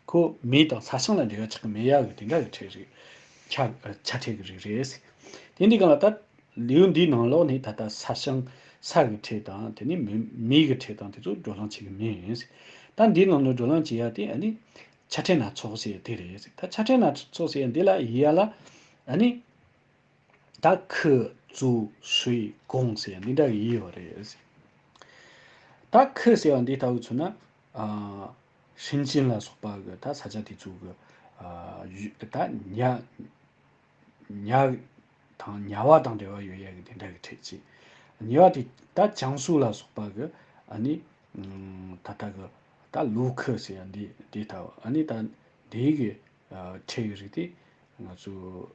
ཁོ་མི་དང་ས་ཞིང་ལ་འབྲེལ་བ་ཆགས་ཀྱི་མེད་ཡག་གི་དེ་འདྲ་གི་ཁྲལ་རིགས། ཆ་ཆ་ཁྲལ་གི་རིགས་རེད། དེ་འདི་གང་ལ་ད་ལེའུ་འདིའི་ནང་ལོགས་ནས་ད་ལྟ་ས་ཞིང་ས་གི་ཁྲལ་དང་དེ་ནས་མི་མི་གི་ཁྲལ་དང་དེ་ཚོ་བགྲོ་གླེང་བྱེད་གི་མིན། ད་འདིའི་ནང་ནས་བགྲོ་གླེང་བྱེད་ཡ་དེ་ཨ་ནི་ཆ་ཁྲལ་སྣ་ཚོགས་ཟེར་ཡ་དེ་རེད། ད་ཆ་ཁྲལ་སྣ་ཚོགས་ཟེར་ཡ་འདི་ལ་ཡི་ཡ་ལ་ཨ་ནི། ད་ཁི་ཙུའུ་ཧྲུའེ་གུང་ཟེར་འདི་འདྲ་གི་ཡི་ཡོད་རེད། ད་ཁི་ཟེར་བ་འདི་ལྟ་བུ་མཚོན་ན་ཨ་ཧྲིན་ཅིན་ལ་སོགས་པ་གི་ད་ས་ཆ་དེ་ཚོ་གི་ཨ་ཡུ་ད་ཉ་ཉ་དང་ཉ་བ་དང་འབྲེལ་བ་ཡོད་ཡ་གི་དེ་འདྲ་གི་ཁྲལ་ཅིག་གཉིས་པ་དེ་ད་ཅང་སུའུ་ལ་སོགས་པ་གི་ཨ་ནི་ད་ལྟ་གི་ད་ལུའུ་ཁི་ཟེར་ཡ་འདི་འདི་ལྟ་བུ་ཨ་ནི་ད་འདི་གི་ཨ་ཁྲལ་གི་རིགས་དེ་ང་ཚོ།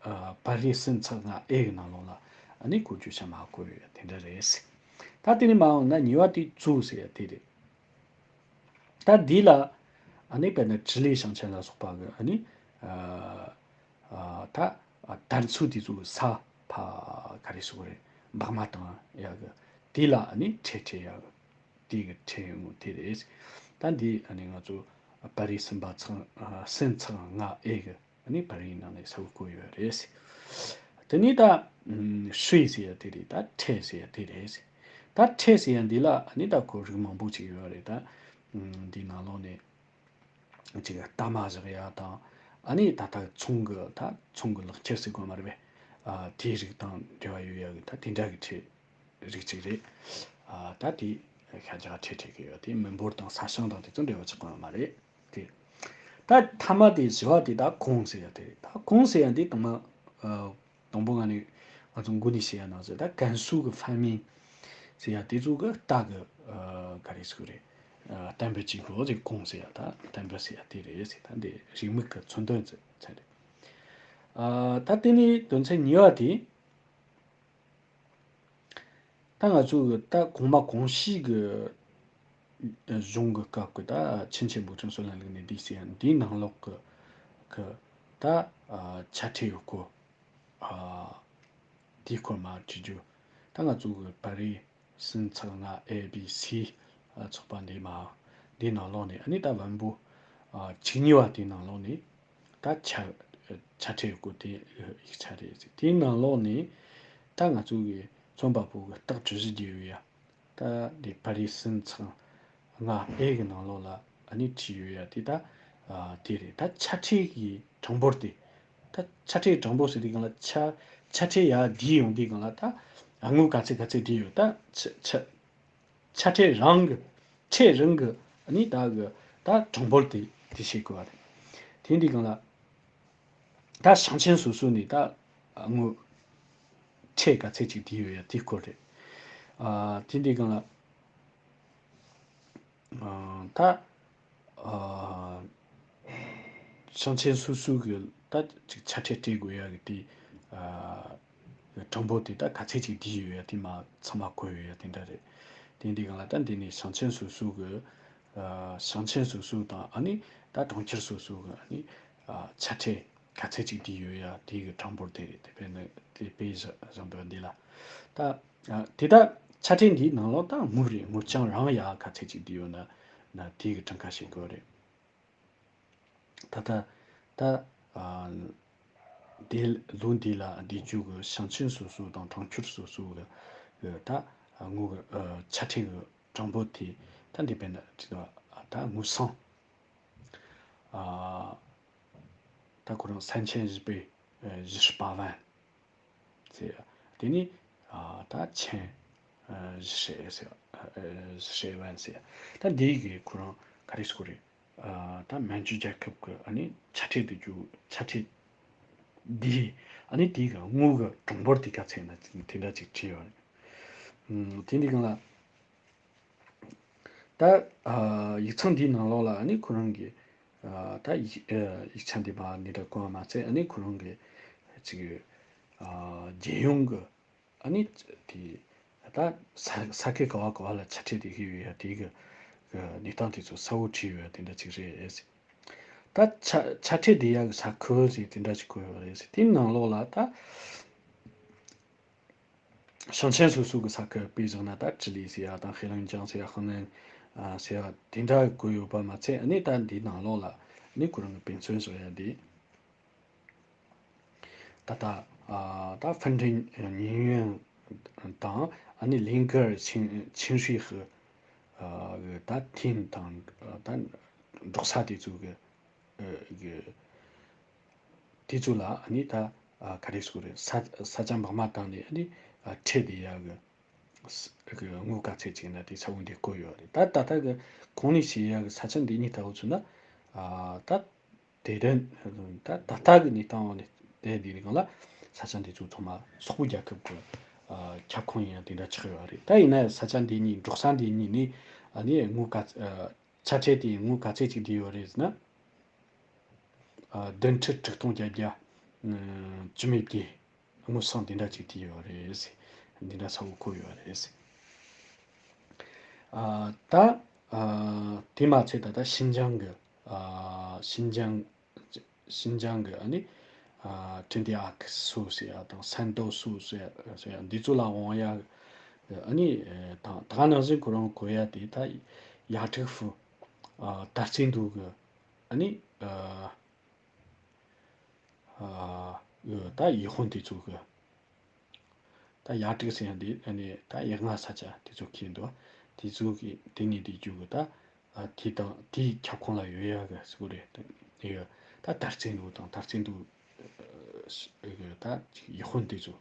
ཨ་པར་རིས་སུམ་ཚེག་ལྔ་ཨེ་གི་ནང་ལོགས་ལ་ཨ་ནི་བཀོད་རྒྱུ་བྱ་མ་བཀོད་ཡོད་དེ་འདྲ་རེད། ད་དེ་ནས་མ་འོངས་ན་གཉིས་པ་དེ་ཙུའུ་ཟེར་ཡ་དེ་རེད། ད་འདི་ལ་ཨ་ནི་དཔེར་ན་ཀྲི་ལི་ཞིང་ཆེན་ལ་སོགས་པ་གི་ཨ་ནི་ཨ་ཨ་ད་ཨ་དར་མཚོ་དེ་ཚོ་གི་ས་ཕ་ག་རེ་ཟེར་དགོས་རེད། འབག་མ་བཏང་ཡ་གི་དེ་ལ་ཨ་ནི་ཁྲལ་ཁྲལ་ཡ་གི་དེ་གི་ཁྲལ་ཡོང་དེ་རེད། ད་འདི་ཨ་ནི་ང་ཚོ་པར་རིས་སུམ་པ་ཚེག་ཨ་སུམ་ཚེག་ལྔ་ཨེ་གི་ཨ་ནི་པར་རིས་ནང་ནས་གསལ་པོ་བཀོད་ཡོད་རེད། དེ་ནས་ད་ཧྲུའེ་ཟེར་ཡ་དེ་རེད། ད་ཁྲལ་ཟེར་ཡ་དེ་རེད། ད་ཁྲལ་ཟེར་ཡ་འདི་ལ་ཨ་ནི་ད་ཁོ་རིགས་མང་པོ་ཅིག་ཡོད་རེད། ད་འདི་ནང་ལོགས་ནས་ཅིག་གཏའ་མ་བཞག་ཡ་དང་ཨ་ནི་ད་ལྟ་ཚོང་གི་ད་ཚོང་གི་ལག་ཁྱེར་ཟེར་དགོས་མ་རེད་པས། ཨ་དེའི་རིགས་དང་འབྲེལ་བ་ཡོད་ཡ་གི་ད་དེ་འདྲ་གི་ཁྲལ། རིགས་གཅིག་རེད། ཨ་ད་དེ་ཤ་རྒྱགས་ཁྲལ་ཁྲལ་གི་ཡོད་དེ་མི་འབོར་དང་ས་ཞིང་དང་དེ་ཚོ་འབྲེལ་བ་ཆགས་ཀྱི་ཡོད་མ་རེད་དེ། ད་མཐའ་མ་དེ་བཞི་བ་དེ་ད་གུང་ཟེར་ཡ་དེ་རེད། ད་གུང་ཟེར་ཡ་འདི་དང་མ་ཨ་དང་པོ་ང་ནི་ང་ཚོ་འགོ་ནས་བཤད་ཡ་ནང་ཟེར་ད་ཀན་སུའུ་གི་ཧྥན་མིན་ཟེར་ཡ་དེ་ཚོ་གི་རྟ་གི་ཨ་ག་རེ་ཟེར་རེད། ཨ་གཏན་འབེབས་བྱེད་དགོས་ཟེར་གུང་ཟེར་ཡ་ད་གཏན་འབེབས་ཟེར་ཡ་དེ་རེད་ཟེར། ད་འདི་རེའུ་མིག་གི་མཚོན་དོན་ཚན་རེད། ཨ་ད་དེ་ནི་དོན་ཚན་གཉིས་པ་དེ། ད་ང་ཚོ་གི་ད་གོང་མ་གོང་ཞུས་གི་ གཞུང་གི་སྐབས་ཀྱི་ད་ཆིན་ཆེན་པུ་ཁྲིན་སོ་ལན་ལུགས་ནས་འདས་ཟེར་ཡ་འདིའི་ནང་ལོགས་ཀྱི་ཀྱི་ད་ཆ་འཕྲད་ཡོད་སྐོར། དེའི་སྐོར་མར་བྲིས་རྒྱུ། ད་ང་ཚོ་གི་པར་རིས་ཟིན་ཚེག་ལྔ་ཨེ་བི་སི་ཚོགས་པ་འདི་མ་འདིའི་ནང་ལོགས་ནས་ཨ་ནི་ད་བམ་པོ་བཅུ་གཉིས་པ་དེའི་ནང་ལོགས་ནས་ད་ཆ་ཆ་འཕྲད་ཡོད་སྐོར་དེ་ཡིག་ཆ་རེད། དེའི་ནང་ལོགས་ནས་ད་ང་ཚོ་གི་རྩོམ་པ་པོ་གི་རྟགས་གྲུ་བཞི་བརྒྱབ་ཡོད་ཡ། ད་འདི་པར་རིས་ཟིན་ཚེག་ལྔ་ཨེ་གི་ནང་ལོགས་ལ་ཨ་ནི་བྲིས་ཡོད་ཡ་དེ་ད་ཨ་དེ་རེད། ད་ཆ་འཕྲད་ཀྱི་གྲངས་འབོར་དེ། ད་ཆ་འཕྲད་གྲངས་འབོར་ཟེར་དུས་སྒང་ལ་ཆ་ཆ་འཕྲད་ཡར་བསྡུས་ཡོང་དུས་སྒང་ལ་ད་དངུལ་ག་ཚད་ག་ཚད་བསྡུས་ཡོད། ད་ཆ་ཆ་ཆ་འཕྲད་རང་གི་འཕྲད་རང་གི་ཨ་ནི་ད་གི་ད་གྲངས་འབོར་དེ་དེ་བཤད་དགོས་པ་རེད། དེ་འདི་སྒང་ལ། ད་ཞིང་ཆེན་སོ་སོ་ནས་ད་དངུལ་འཕྲད་ག་ཚད་ཅིག་བསྡུས་ཡོད་ཡ་དེའི་སྐོར་རེད། ཨ་དེ་འདི་སྒང་ལ་ཨ་ད་ཨ་ཞིང་ཆེན་སོ་སོ་གི་ད་ཅིག་ཆ་འཕྲད་སྤྲད་དགོས་ཡ་གི་དེ་ཨ་གྲངས་འབོར་དེ་ད་ག་ཚད་ཅིག་བསྡུས་ཡོད་ཡ་དེ་མ་ཚང་མ་བཀོད་ཡོད་ཡ་དེ་འདྲ་རེད། དེ་འདི་སྒང་ལ་ད་འདི་ནས་ཞིང་ཆེན་སོ་སོ་གི་ཨ་ཞིང་ཆེན་སོ་སོ་དང་ཨ་ནི་ད་གྲོང་ཁྱེར་སོ་སོ་གི་ཨ་ནི་ཨ་ཆ་འཕྲད་ག་ཚད་ཅིག་བསྡུས་ཡོད་ཡ་དེ་གི་གྲངས་འབོར་དེ་རེད། དེ་དཔེར་ན་དེ་དཔེ་བཞག་བཞག་འདུག་འདི་ལ། ད་ཨ་དེ་ད་ཆ་འཕྲད་འདིའི་ནང་ལོགས་ད་དངུལ་རེད། དངུལ་རྐྱང་རང་ཡ་ག་ཚད་ཅིག་བསྡུས་ཡོད་ན་ན་དེ་གི་གྲངས་ཀ་ཤེས་དགོས་རེད། ད་ལྟ་ད་ཨ་དེ་ལོ་འདི་ལ་བསྡུས་རྒྱུ་གི་ཞིང་ཆེན་སོ་སོ་དང་གྲོང་ཁྱེར་སོ་སོ་གི་གི་ད་དངུལ་གི་ཨ་ཆ་འཕྲད་གི་གྲངས་འབོར་དེ་ད་འདི་དཔེར་ན་ཅིག་ད་དངུལ་སྲང་ཨ་ད་ཁོ་རང་三千一百一十八万 ཟེར། དེ་ནི་ཨ་ད་千་ཨ་བཞི་ཧྲེ་ཟེར། ཨ་བཞི་ཧྲེ་ཝན་ཟེར། ད་འདི་གི་ཁོ་རང་ག་རེ་ཟེར་དགོས་རེད། ཨ་ད་མན་ཇུ་རྒྱལ་ཁབ་ཀྱི་ཨ་ནི་ཆ་འཕྲད་དུ་འཇུག་ཆ་འཕྲད་འདི་ཨ་ནི་དེ་གི་དངུལ་གི་གྲངས་འབོར་དེ་ག་ཚད་ན་དེ་འདྲ་ཅིག་བྲིས་ཡོད་རེད། ཨུམ་དེ་འདི་སྒང་ལ། ད་ཨ་ཡིག་ཚང་འདིའི་ནང་ལོགས་ལ་ཨ་ནི་ཁོ་རང་གི་ཨ་ད་ཡིག་ཨ་ཡིག་ཆ་འདི་མ་འདི་འདྲ་བཀོད་པ་མ་ཚད་ཨ་ནི་ཁོ་རང་གི་ཅིག་ཨ་རྒྱལ་ཡོངས་ཀྱི་ཨ་ནི་དེ་ད་ས་ས་ཁུལ་ག་བ་ག་བ་ལ་ཆ་འཕྲད་དེ་ཤི་ཡོད་ཡ་དེ་གི་གི་གནས་སྟངས་དེ་ཚོ་གསལ་བོ་བྲིས་ཡོད་ཡ་དེ་འདྲ་ཅིག་རེད། ད་ཆ་ཆ་འཕྲད་དེ་ཡ་གི་ས་ཁུལ་ཟེར་དེ་འདྲ་ཅིག་བཀོད་ཡོད་རེད། དེའི་ནང་ལོགས་ལ་ད། ཞིང་ཆེན་སོ་སོ་གི་ས་ཁུལ་དཔེ་བཞག་ན་ད་ཅི་ལི་ཟེར་ཡ་དང་ཧེ་ལུང་ཅང་ཟེར་ཡ་ཧི་ནན་ཨ་ཟེར་ཡ་དེ་འདྲ་བཀོད་ཡོད་པ་མ་ཚད་ཨ་ནི་ད་འདིའི་ནང་ལོགས་ལ་ནི་ཁོ་རང་གི་དཔེ་མཚོན་བཟོ་ཡ་འདི། ད་ལྟ་ཨ་ད་ཧྥུན་ཁྲེང་ཉིན་ཡོན་དང་ཨ་ནི་ལིང་ཀར་ཆིང་ཆིང་ཧྲི་ཧི་ཨ་གི་ད་ཐིན་དང་ད་འབྲོག་ས་དེ་ཚོ་གི་ཨ་གི་དེ་ཚོ་ལ་ཨ་ནི་ད་ཨ་ག་རེ་ཟེར་དགོས་རེད། ས་ས་ཆ་འབངས་མ་བཏང་ནས་ཨ་ནི་ཨ་ཁྲལ་དེ་ཡག་གི་ས་གི་དངུལ་ག་ཚད་ཅིག་ན་དེ་ས་བོན་དེ་བཀོད་ཡོད་རེད། ད་ད་ལྟ་གི་གོང་ནས་བཤད་ཡག་གི་ས་ཆ་འདི་གཉིས་ལྟ་བུ་ཚོ་ན་ཨ་ད་དེ་དོན་ད་ད་ལྟ་གི་གནས་སྟངས་འོག་ནས་དེ་འདི་རིགས་ལ་ས་ཆ་འདི་ཚོ་ཚང་མ་སོག་པོ་རྒྱལ་ཁབ་ཀྱི་ཨ་ཁྱབ་ཁོངས་ཡིན་ཡང་དེ་འདྲ་ཆགས་ཡོད་རེད། ད་ཡིན་ན་ཡང་ས་ཆ་འདི་གཉིས་འབྲོག་ས་འདི་གཉིས་ནི་ཨ་ནི་དངུལ་ག་ཨ་ཆ་ཁྲལ་དེ་དངུལ་ག་ཚད་ཅིག་བསྡུས་ཡོད་རེད་ཟེར་ན། ཨ་བདུན་ཁྲི་དྲུག་སྟོང་བརྒྱད་བརྒྱ་ཨ་བཅུ་མེད་བརྒྱད་དངུལ་སྲང་དེ་འདྲ་ཅིག་བསྡུས་ཡོད་རེད་ཟེར། འདི་འདྲ་གསལ་བོ་བཀོད་ཡོད་རེད་ཟེར། ཨ་ད་ཨ་དེ་མ་ཚད་ད་ལྟ་ཤིན་ཅང་གི་ཨ་ཤིན་ཅང་ཤིན་ཅང་གི་ཨ་ནི་ཨ་ཁྲིན་ཏི་ཨ་ཁི་སུ་ཟེར་ཡ་དང་སན་ཏོ་སུ་ཟེར་ཡ་འདི་ཚོ་ལ་འོང་ཡ་ཨ་ནི་ཨ་དང་ད་ག་ནང་བཞིན་ཁོ་རང་གོ་ཡ་དེ་ད་ཡ་ཀྲིག་ཧྥུ་ཨ་དར་རྩེ་འདུག་གི་ཨ་ནི་ཨ་ཨ་ད་ཡི་ཧོན་དེ་ཚོ་གི་ད་ཡ་ཀྲིག་ཟེར་ཡ་འདི་ཨ་ནི་ད་ཡ་ང་ས་ཆ་དེ་ཚོ་ཁྱེར་འདུག་དེ་ཚོ་གི་དེ་ནི་དེ་རྒྱུ་གི་ད་ཨ་དེ་དང་དེའི་ཁྱབ་ཁོངས་ལ་ཡོད་ཡ་གི་སུ་རེད། དེ་ཡོད་ད་དར་རྩེ་འདུག་དང་དར་རྩེ་འདུག་གི་ད་ཡི་ཧོན་དེ་ཚོ།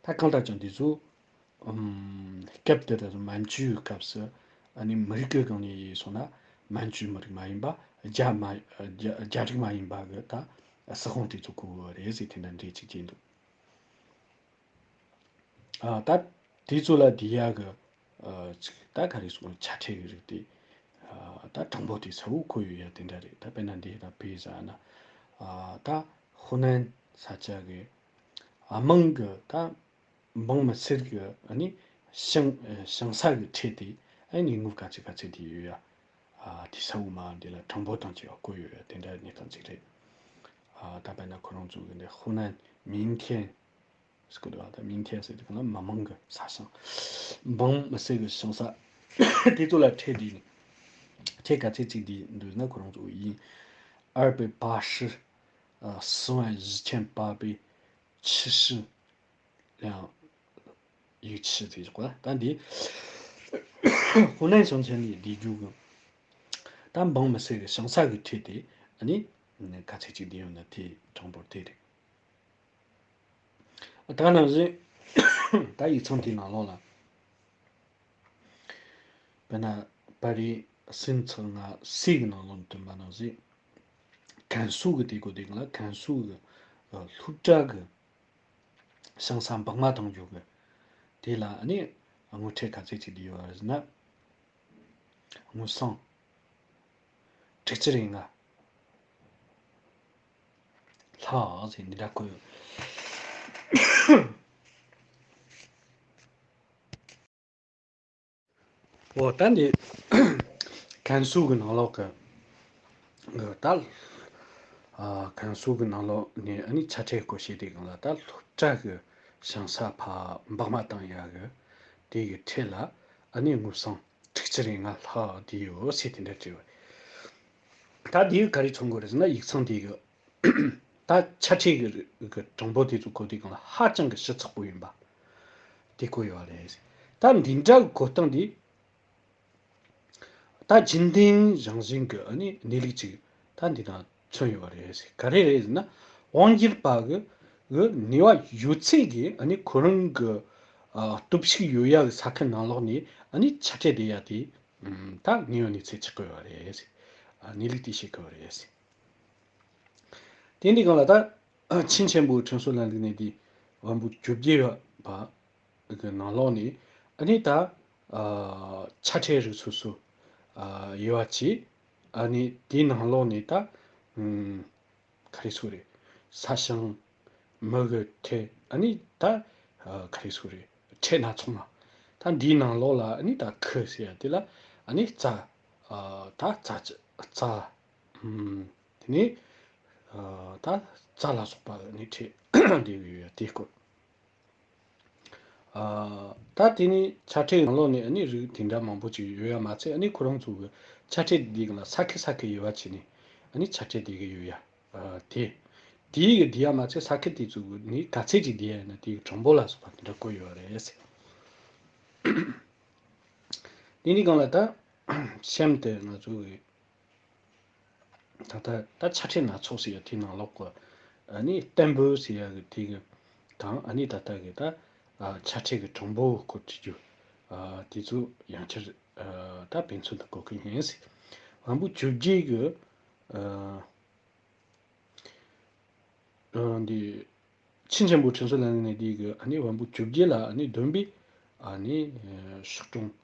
ད་གང་ལྟར་ཀྱང་འདི་ཚོ་ཨམ་སྐབས་དེ་དུས་མན་ཇུའི་སྐབས་སུ་ཨ་ནི་མི་རིགས་ཀྱི་སྒང་ནས་ཡིན་སོང་ན་མན་ཇུའི་མི་རིགས་མ་ཡིན་པ་རྒྱ་མ་རྒྱ་རྒྱ་རིགས་མ་ཡིན་པ་གི་ད་སྲིད་དབང་དེ་ཚོ་བཀོད་ཡོད་རེད་ཟེར་དེ་འདྲ་འགྲེལ་བྱེད་ཀྱི་འདུག་ཨ་ད་དེ་ཚོ་ལ་དེ་ཡ་གི་ཨ་ཅིག་ད་ག་རེ་ཟེར་ཆ་འཕྲད་ཀྱི་རིགས་དེ་ཨ་ད་གྲངས་འབོར་དེ་གསལ་བོ་བཀོད་ཡོད་ཡ་དེ་འདྲ་རེད། ད་དཔེར་ན་འདི་ད་དཔེ་བཞག་ན་ཨ་ད་ཧུ་ནན་ས་ཆ་གི་ཨ་མང་གི་ད་འབངས་མི་སེར་གྱི་ཨ་ནི་ཞིང་ཞིང་ས་གི་ཁྲལ་དེ་ ཨ་ནི་ངོ་ག་ཚད་ག་ཚད་དེ་ཡོད་ཡ། ཨ་དེ་ས་འོག་མ་འདི་ལ་གྲངས་འབོར་དང་བཅས་པ་བཀོད་ཡོད་ཡ། དེ་འདྲ་གནས་སྟངས་ཅིག་རེད། ཨ་ད་དཔེར་ན་ཁོ་རང་ཚོ་གི་འདི་ཧུ་ནན་མིང་ཐེན་ཟེར་གི་འདུག་ཨ་ད་མིང་ཐེན་ཟེར་དུས་གང་ལ་མི་མང་གི་ས་ཞིང་། འབངས་མི་སེར་གི་ཞིང་ས་དེ་ཚོ་ལ་ཁྲལ་དེ་ཁྲལ་ག་ཚད་ཅིག་དེ་འདུག་ན། ཁོ་རང་ཚོ་ཡིན། ཨར་པའི་པ་ཧྲི། ཨ་四万一千八百七十 两 ཡིག་ཆ་ཟེར་ཆོག་པ། ད་འདི་ཧུ་ནན་ཞིང་ཆེན་ནས་བསྡུས་རྒྱུ་གི་ད་འབངས་མི་སེར་གི་ཞིང་ས་གི་ཁྲལ་དེ་ཨ་ནི་ག་ཚད་ཅིག་བསྡུས་ཡོད་ན་དེ་གྲངས་འབོར་དེ་རེད། ད་ག་ནང་བཞིན་ད་ཡིག་ཚང་དེའི་ནང་ལོགས་ལ། དཔེར་ན་པ་རི་སིན་ཚག་ལྔ་སི་གི་ནང་ལོགས་ནས་བཏོན་པ་ནང་བཞིན། ཀན་སུའུ་གི་དེ་གོ་དེ་གང་ལ་ཀན་སུའུ་གི་ཨ་སློབ་གྲྭ་གི་ཞིང་ས་འབག་མ་བཏང་རྒྱུ་གི་དེ་ལ་ཨ་ནི་དངུལ་ཁྲལ་ག་ཚད་ཅིག་བསྡུས་ཡོད་རེད་ཟེར་ན། དངུལ་སྲང་དྲུག་ཅུ་རེ་ལྔ་ལྷག་ཟེར་འདི་འདྲ་བཀོད་ཡོད། འོ་ད་འདི་ཀན་སུའུ་གི་ནང་ལོགས་ཀྱི་གི་ད་ཨ་ཀན་སུའུ་གི་ནང་ལོགས་ནས་ཨ་ནི་ཆ་ཁྲལ་སྐོར་བཤད་དེ་གང་ལ་ད་སློབ་གྲྭ་གི་ཞིང་ས་ཕར་འབག་མ་བཏང་ཡག་གི་དེ་གི་ཁྲལ་ལ་ཨ་ནི་དངུལ་སྲང་དྲུག་ཅུ་རེ་ལྔ་ལྷག་བསྡུས་ཡོད་ཟེར་དེ་འདྲ་བྲིས་པ། ད་དེ་གི་ག་རེ་མཚོན་དགོས་རེད་ཟེར་ན། ཡིག་ཚང་དེ་གི་ད་ཆ་ཁྲལ་གི་གི་གྲངས་འབོར་དེ་ཚོ་གོ་དུས་གང་ལ་ཧ་ཅང་གི་ཞིབ་ཚགས་པོ་ཡིན་པ་དེ་བཀོད་ཡོད་རེད། ད་འདི་འདྲ་གི་གོ་སྟངས་དེ་ད་རྒྱུན་ལྡན་རང་བཞིན་གི་ཨ་ནི་གནས་ལུགས་ཅིག་ད་འདི་དང་མཚོན་ཡོད་རེད། ག་རེ་རེད་ཟེར་ན། དབང་སྒྱུར་པ་གི་གི་ནུས་པ་ཡོད་ཚད་ཀྱིས་ཨ་ནི་ཁོ་རང་གི་ཨ་སྟོབས་ཤུགས་ཡོད་ཡ་གི་ས་ཁུལ་ནང་ལོགས་ནས་ཨ་ནི་ཆ་ཁྲལ་དེ་ཡ་དེ་ད་དངོས་ཡོད་གནས་ཚུལ་ཆགས་ཀྱི་ཡོད་རེད། ཨ་གནས་ལུགས་དེ་ཤེས་ཀྱི་ཡོད་རེད། དེ་འདི་གང་ལ་ད་ཆིན་ཆེན་པོའི་ཁྲིམས་སྲོལ་ལམ་ལུགས་ནས་དེ་དབང་པོ་བཅོ་བརྒྱད་པ་གི་ནང་ལོགས་ནས་ཨ་ནི་ད་ཨ་ཆ་ཁྲལ་རིགས་སོ་སོ་ཨ་དབྱེ་བ་ཕྱེ། ཨ་ནི་དེའི་ནང་ལོགས་ནས་ད་ཨུམ་ག་རེ་ཟེར་རེད། ས་ཞིང་མི་གི་ཁྲལ། ཨ་ནི་ད་ཨ་ག་རེ་ཟེར་རེད། ཁྲལ་སྣ་ཚོགས་མ། ད་འདིའི་ནང་ལོགས་ལ་ཨ་ནི་ད་ཁུ་ཟེར་ཡ་དེ་ལ་ཨ་ནི་རྩྭ། ཨ་ད་རྩྭ་རྩྭ། ཨུམ། དེ་ནས་ཨ་ད་རྩྭ་ལ་སོགས་པ་ནི་ཁྲལ་འདེབས་ཡོད་དེ་སྐོར། ཨ་ད་དེ་ནི་ཆ་ཁྲལ་ནང་ལོགས་ནས་ཨ་ནི་རིགས་དེ་འདྲ་མང་པོ་ཅིག་ཡོད་ཡ་མ་ཚད། ཨ་ནི་ཁོ་རང་ཚོ་གི་ཆ་ཁྲལ་འདི་ག་ལ་ས་ཁུལ་ས་ཁུལ་དབྱེ་བ་ཕྱེ་ནས་ཨ་ནི་ཆ་ཁྲལ་འདི་གི་ཡོད་ཡ། ཨ་དེ་དེའི་གི་འདི་ཡ་མ་ཚད་ས་ཁུལ་དེ་ཚོ་གི་ནི་ག་ཚད་ཅིག་འདི་ཡ་ཡིན་ན་དེའི་གྲངས་འབོར་ལ་སོགས་པ་དེ་འདྲ་བཀོད་ཡོད་རེད། དེ་ནི་གང་ལ་ད་གཤམ་དུ་ང་ཚོ་གི་ད་ལྟ་ད་ཆ་ཁྲལ་སྣ་ཚོགས་ཟེར་ཡ་དེའི་ནང་ལོགས་ཀྱི་ཨ་ནི་བརྟན་པོ་ཟེར་ཡ་གི་དེ་གི་དང་། ཨ་ནི་ད་ལྟ་གི་ད་ཨ་ཆ་ཁྲལ་གི་གྲངས་འབོར་སྐོར་བྲིས་རྒྱུ་ཨ་དེ་ཚོ་ཡང་བསྐྱར་ཨ་ད་དཔེ་མཚོན་དུ་འགོད་གི་ཡིན་ཟེར། དབང་པོ་བཅོ་བརྒྱད་གི་ཨ་ཨ་འདི་ཆིན་ཆེན་པོའི་ཁྲིམས་སྲོལ་ལམ་ལུགས་ནས་འདི་གི་ཨ་ནི་དབང་པོ་བཅོ་བརྒྱད་ལ་ཨ་ནི་བསྡོམས་པས་ཨ་ནི་ཨ་ཤོག་གྲངས་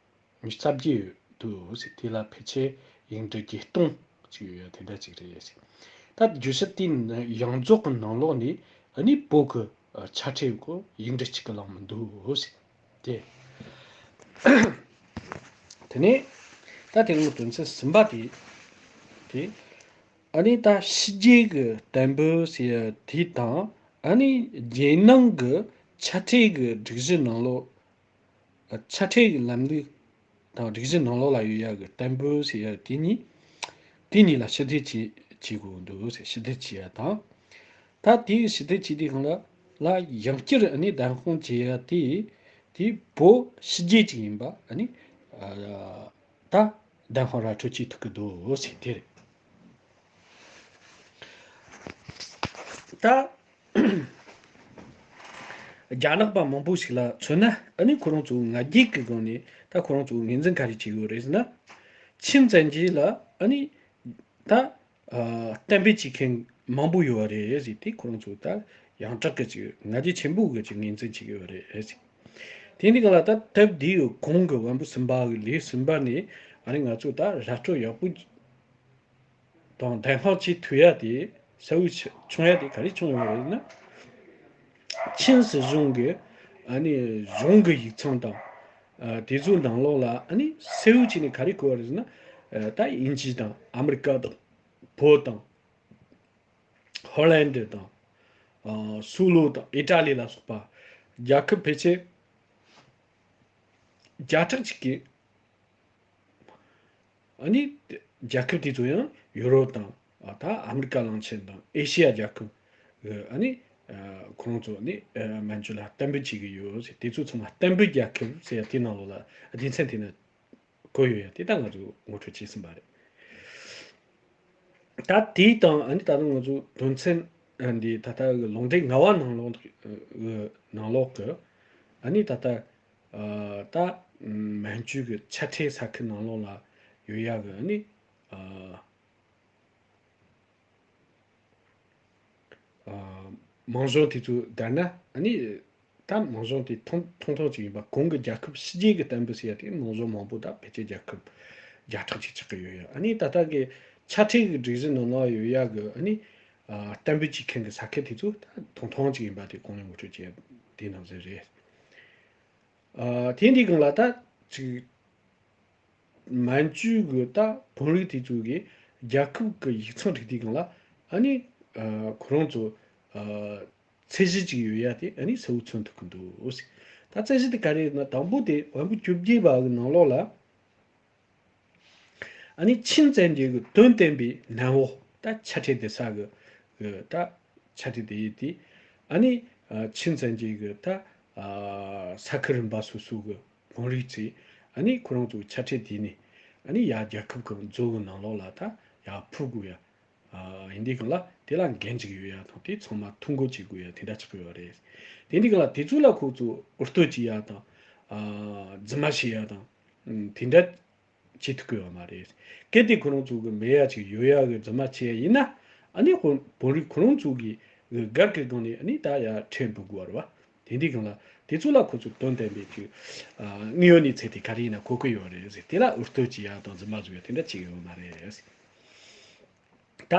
ཉི་ཤུ་རྩ་བརྒྱད་ཡོད་འདུག་ཟེར། དེ་ལ་ཕལ་ཆེར་ཡིག་འབྲུ་བརྒྱད་སྟོང་ཅིག་ཡོད་ཡ་དེ་འདྲ་ཅིག་རེད་ཟེར། ད་བརྗོད་བྱ་དེའི་ཡོངས་རྫོགས་ཀྱི་ནང་ལོགས་ནས་ཨ་ནི་བོད་ཀྱི་ཨ་ཆ་ཁྲལ་གོ་ཡིག་འབྲུ་གཅིག་གི་ལོངས་མི་འདུག་ཟེར། དེ། དེ་ནས་ད་དེ་རིང་གི་དོན་ཚན་གསུམ་པ་དེ། དེ། ཨ་ནི་ད་ཕྱི་རྒྱལ་གྱི་བརྟན་པོ་ཟེར་ཡ་དེ་དང་། ཨ་ནི་རྒྱལ་ནང་གི་ཆ་ཁྲལ་གྱི་སྒྲིག་གཞི་ནང་ལོགས། ཆ་ཁྲལ་གྱི་ལམ་ལུགས་དང་སྒྲིག་གཞི་ནང་ལོགས་ལ་ཡོད་ཡ་གི་བརྟན་པོ་ཟེར་ཡ་དེ་གཉིས། དེ་གཉིས་ལ་ཕྱིར་བསྡུ་བྱེད་བྱེད་དགོས་འདུག་ཟེར། ཕྱིར་བསྡུ་བྱེད་ཡ་དང་། ད་དེའི་ཕྱི་བལྟས་བྱེད་དུས་སྒང་ལ་ལ་ཡང་བསྐྱར་ཨ་ནི་བདེན་དཔང་བྱེད་ཡ་དེ། དེ་བོད་ཕྱི་རྒྱལ་ཅིག་ཡིན་པ་ཨ་ནི་ཨ་ད་བདེན་དཔང་ར་འཕྲོད་བྱེད་ཐུབ་ཀྱི་འདུག་ཟེར་དེ་རེད། ད་རྒྱ་ནག་པ་མང་པོ་ཞིག་ལ་མཚོན་ན་ཨ་ནི་ཁོ་རང་ཚོ་ང་རྒྱལ་གྱི་སྒང་ནས་ད་ཁོ་རང་ཚོ་ངོས་འཛིན་ག་རེ་བྱེད་ཡོད་རེད་ཟེར་ན། ཆིན་བཙན་རྒྱལ་ལ་ཨ་ནི་ད། ཨ་གཏན་འབེབས་བྱེད་མཁན་མང་པོ་ཡོད་རེད་ཟེར་ཏེ། ཁོ་རང་ཚོ་ད་ཡང་དག་གི་ཅིག་ང་རྒྱལ་ཆེན་པོ་གི་ཅིག་ངོས་འཛིན་བྱེད་ཀྱི་ཡོད་རེད་ཟེར། དེ་འདི་ག་ལ་ད་སྟབས་བདེ་ཡོད་གོང་གི་དབང་པོ་གསུམ་པ་གི་ལས་གསུམ་པ་ནས་ཨ་ནི་ང་ཚོ་ད་ར་སྤྲོད་ཡག་པོ་དང་བདེན་དཔང་བྱེད་ཐུབ་ཡ་དེ་གསལ་བོ་བྱུང་ཡ་དེ་ག་རེ་བྱུང་ཡོད་རེད་ན། ཆིན་སྲིད་གཞུང་གི་ཨ་ནི་གཞུང་གི་ཡིག་ཚང་དང་། ཨ་དེ་ཚོའི་ནང་ལོགས་ལ་ཨ་ནི་གསལ་བོ་བྱས་ནས་ག་རེ་བཀོད་པ་རེད་ཟེར་ན། ཨ་ད་དབྱིན་ཇི་དང་ཨ་མི་རི་ཀ་དང་བོད་དང་ཧོ་ལན་ཌི་དང་ཨ་སུ་ལུ་དང་ཨི་ཊ་ལི་ལ་སོགས་པ་རྒྱལ་ཁབ་ཕལ་ཆེར་བརྒྱ་ཕྲག་གཅིག་གི། ཨ་ནི་རྒྱལ་ཁབ་དེ་ཚོ་ཡང་ཡུ་རོབ་དང་ཨ་ད་ཨ་མི་རི་ཀ་གླིང་ཆེན་དང་ཨེ་ཤི་ཡ་རྒྱལ་ཁབ་གི་ཨ་ནི་ཨ་ཁོ་རང་ཚོ་ནི་ཨ་མན་ཇུ་ལ་གཏན་འབེབས་བྱེད་ཀྱི་ཡོད་ཟེར། དེ་ཚོ་ཚང་མ་གཏན་འབེབས་རྒྱལ་ཁབ་ཟེར་ཡ་དེ་ནང་ལོགས་ལ་སྡེ་ཚན་དེ་ནི་བཀོད་ཡོད་ཡ་དེ་ད་ང་ཚོ་ངོ་སྤྲོད་བྱས་ཟིན་པ་རེད། ད་དེའི་དང་ཨ་ནི་ད་དུང་ང་ཚོ་དོན་ཚན་ཨ་འདི་ད་ལྟ་གི་ལུང་འདྲེན་ལྔ་པ་ནང་ལོགས་ནང་ལོགས་ཀྱི་ཨ་ནི་ད་ལྟ་ཨ་ད་མན་ཇུ་གི་ཆ་ཕྲའི་ས་ཁུལ་ནང་ལོགས་ལ་ཡོད་ཡ་གི་ཨ་ནི་ཨ་ཨ་མང་གཞུང་དེ་ཚོ་བསྡུར་ན་ཨ་ནི་ད་མང་གཞུང་དེ་ཐུང་ཐུང་ཐུང་ཅིག་ཡིན་པ། གོང་གི་རྒྱལ་ཁབ་ཕྱི་རྒྱལ་གྱི་གཏན་འབེབས་ཟེར་ཡ་དེ་མང་གཞུང་མང་པོ་ད་ཕལ་ཆེར་རྒྱལ་ཁབ་བརྒྱ་ཕྲག་གཅིག་ཆགས་ཀྱི་ཡོད་ཡ། ཨ་ནི་ད་ལྟ་གི་ཆ་ཕྲའི་གི་སྒྲིག་གཞི་ནང་ན་ཡོད་ཡ་གི་ཨ་ནི་ཨ་གཏན་འབེབས་བྱེད་མཁན་གྱི་ས་ཁུལ་དེ་ཚོ་ད་ཐུང་ཐུང་ཅིག་ཡིན་པ་དེ་གོང་ནས་ངོ་སྤྲོད་བྱས་དེ་ནང་བཞིན་རེད། ཨ་དེ་འདི་སྒང་ལ་ད་ཅིག་མན་ཇུ་གི་ད་བོད་རིགས་དེ་ཚོ་གི་རྒྱལ་ཁབ་ཀྱི་ཡིག་ཚང་བསྒྲིགས་དུས་སྒང་ལ་ཨ་ནི་ཨ་ཁོ་རང་ཚོ་ཨ་ཚད་གཞི་ཅིག་ཡོད་ཡ་དེ་ཨ་ནི་གསལ་བོ་མཚོན་ཐུབ་ཀྱི་འདུག། ད་ཚད་གཞི་དེ་ག་རེ་ཡིན་ན། དང་པོ་དེ་དབང་པོ་བཅོ་བརྒྱད་པ་གི་ནང་ལོགས་ལ་ཨ་ནི་ཆིན་བཙན་རྒྱལ་གྱི་དོན་བསྟན་པའི་ནན་འོག་ད་ཆ་ཕྲའི་སྡེ་ས་གི་གི་ད་ཆ་ཕྲའི་སྡེ་ཡི་དེ་ཨ་ནི་ཨ་ཆིན་བཙན་རྒྱལ་གྱི་ད་ཨ་ས་ཁུལ་རིམ་པ་སོ་སོ་གི་བོད་རིགས་ཚོས་ཨ་ནི་ཁོ་རང་ཚོའི་ཆ་ཕྲའི་སྡེ་ནས་ཨ་ནི་ཡ་རྒྱལ་ཁབ་ཀྱི་མཛོད་གི་ནང་ལོགས་ལ་ད་ཡ་ཕུལ་དགོས་ཡ། ཨ་ཡིན་དུས་སྒང་ལ་དེ་ལ་འགན་ཅིག་ཡོད་ཡ་དང་དེ་ཚང་མ་ཐོ་འགོད་བྱེད་དགོས་ཡ་དེ་འདྲ་ཆགས་ཀྱི་ཡོད་རེད། དེ་འདི་སྒང་ལ་དེ་ཚོ་ལ་ཁོ་ཚོ་འུར་གཏོད་བྱེད་ཡ་དང་ཨ་རྫུན་མ་བྱེད་ཡ་དང་དེ་འདྲ་བྱེད་ཐུབ་ཀྱི་ཡོད་མ་རེད། གལ་ཏེ་ཁོ་རང་ཚོ་གི་མེད་ཡ་ཅིག་ཡོད་ཡ་གི་རྫུན་མ་བྱེད་ཡ་ཡིན་ན་ཨ་ནི་ཁོ་བོད་རིགས་ཁོ་རང་ཚོ་གི་གི་སྒེར་གྱི་སྒང་ནས་ཨ་ནི་ད་ཡ་ཁྲལ་འབུལ་དགོས་པ་རེད་བ། དེ་འདི་སྒང་ལ་དེ་ཚོ་ལ་ཁོ་ཚོ་དོན་བསྟན་པའི་ཅིག་ཨ་དངོས་ཡོད་གནས་ཚུལ་དེ་ག་རེ་ཡིན་ན་གོ་གི་ཡོད་རེད་ཟེར། དེ་ལ་འུར་གཏོད་བྱེད་ཡ་དང་རྫུན་མ་བཟོ་ཡ་དེ་འདྲ་བྱེད་ཀྱི་ཡོད་མ་རེད་ཟེར། ད་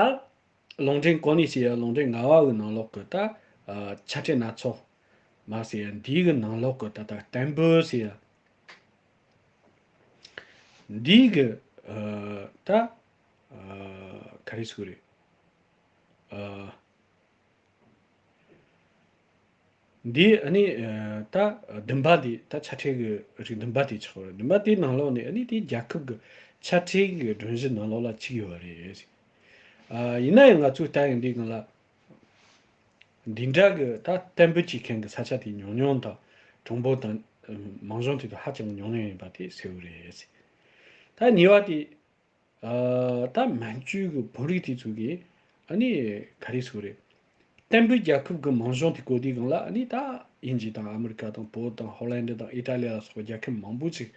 ལུང་འདྲེན་གོང་ནས་བཤད་ཡ་ལུང་འདྲེན་ལྔ་པ་གི་ནང་ལོགས་ཀྱི་ད་ཨ་ཆ་ཕྲའི་སྣ་ཚོགས་མ་ཟེར་ཡ་འདིའི་གི་ནང་ལོགས་ཀྱི་ད་ད་བརྟན་པོ་ཟེར་ཡ་འདིའི་གི་ཨ་ད་ཨ་ག་རེ་ཟེར་དགོས་རེད། ཨ་འདི་ཨ་ནི་ཨ་ད་བདུན་པ་འདི་ད་ཆ་ཕྲའི་གི་རིགས་བདུན་པ་དེ་ཆགས་པ་རེད། བདུན་པ་དེའི་ནང་ལོགས་ནས་ཨ་ནི་དེ་རྒྱལ་ཁབ་གི་ཆ་ཕྲའི་གི་སྒྲོམ་གཞི་ནང་ལོགས་ལ་ཚུད་ཡོད་པ་རེད། ཨ་ཡིན་ན་ཡང་ང་ཚོའི་ལྟ་ཡོང་དུས་སྒང་ལ་འདི་འདྲ་གི་ད་གཏན་འབེབས་བྱེད་མཁན་གི་ས་ཆ་དེ་ཉུང་ཉུང་དང་གྲངས་འབོར་དང་མང་གཞུང་དེ་དང་ཧ་ཅང་ཉུང་ཉུང་ཡིན་པ་དེ་གསལ་པོ་རེད། ད་གཉིས་པ་དེ། ཨ་ད་མན་ཇུ་གི་བོད་རིགས་དེ་ཚོ་གིས་ཨ་ནི་ག་རེ་ཟེར་དགོས་རེད། གཏན་པོའི་རྒྱལ་ཁབ་ཀྱི་མང་གཞུང་དེ་བཀོད་དུས་སྒང་ལ་ཨ་ནི་ད་དབྱིན་ཇི་དང་ཨ་མི་རི་ཀ་དང་བོད་དང་ཧོ་ལན་ཌི་དང་ཨི་ཏཱ་ལི་ལ་སོགས་པ་རྒྱལ་ཁབ་མང་པོ་ཅིག་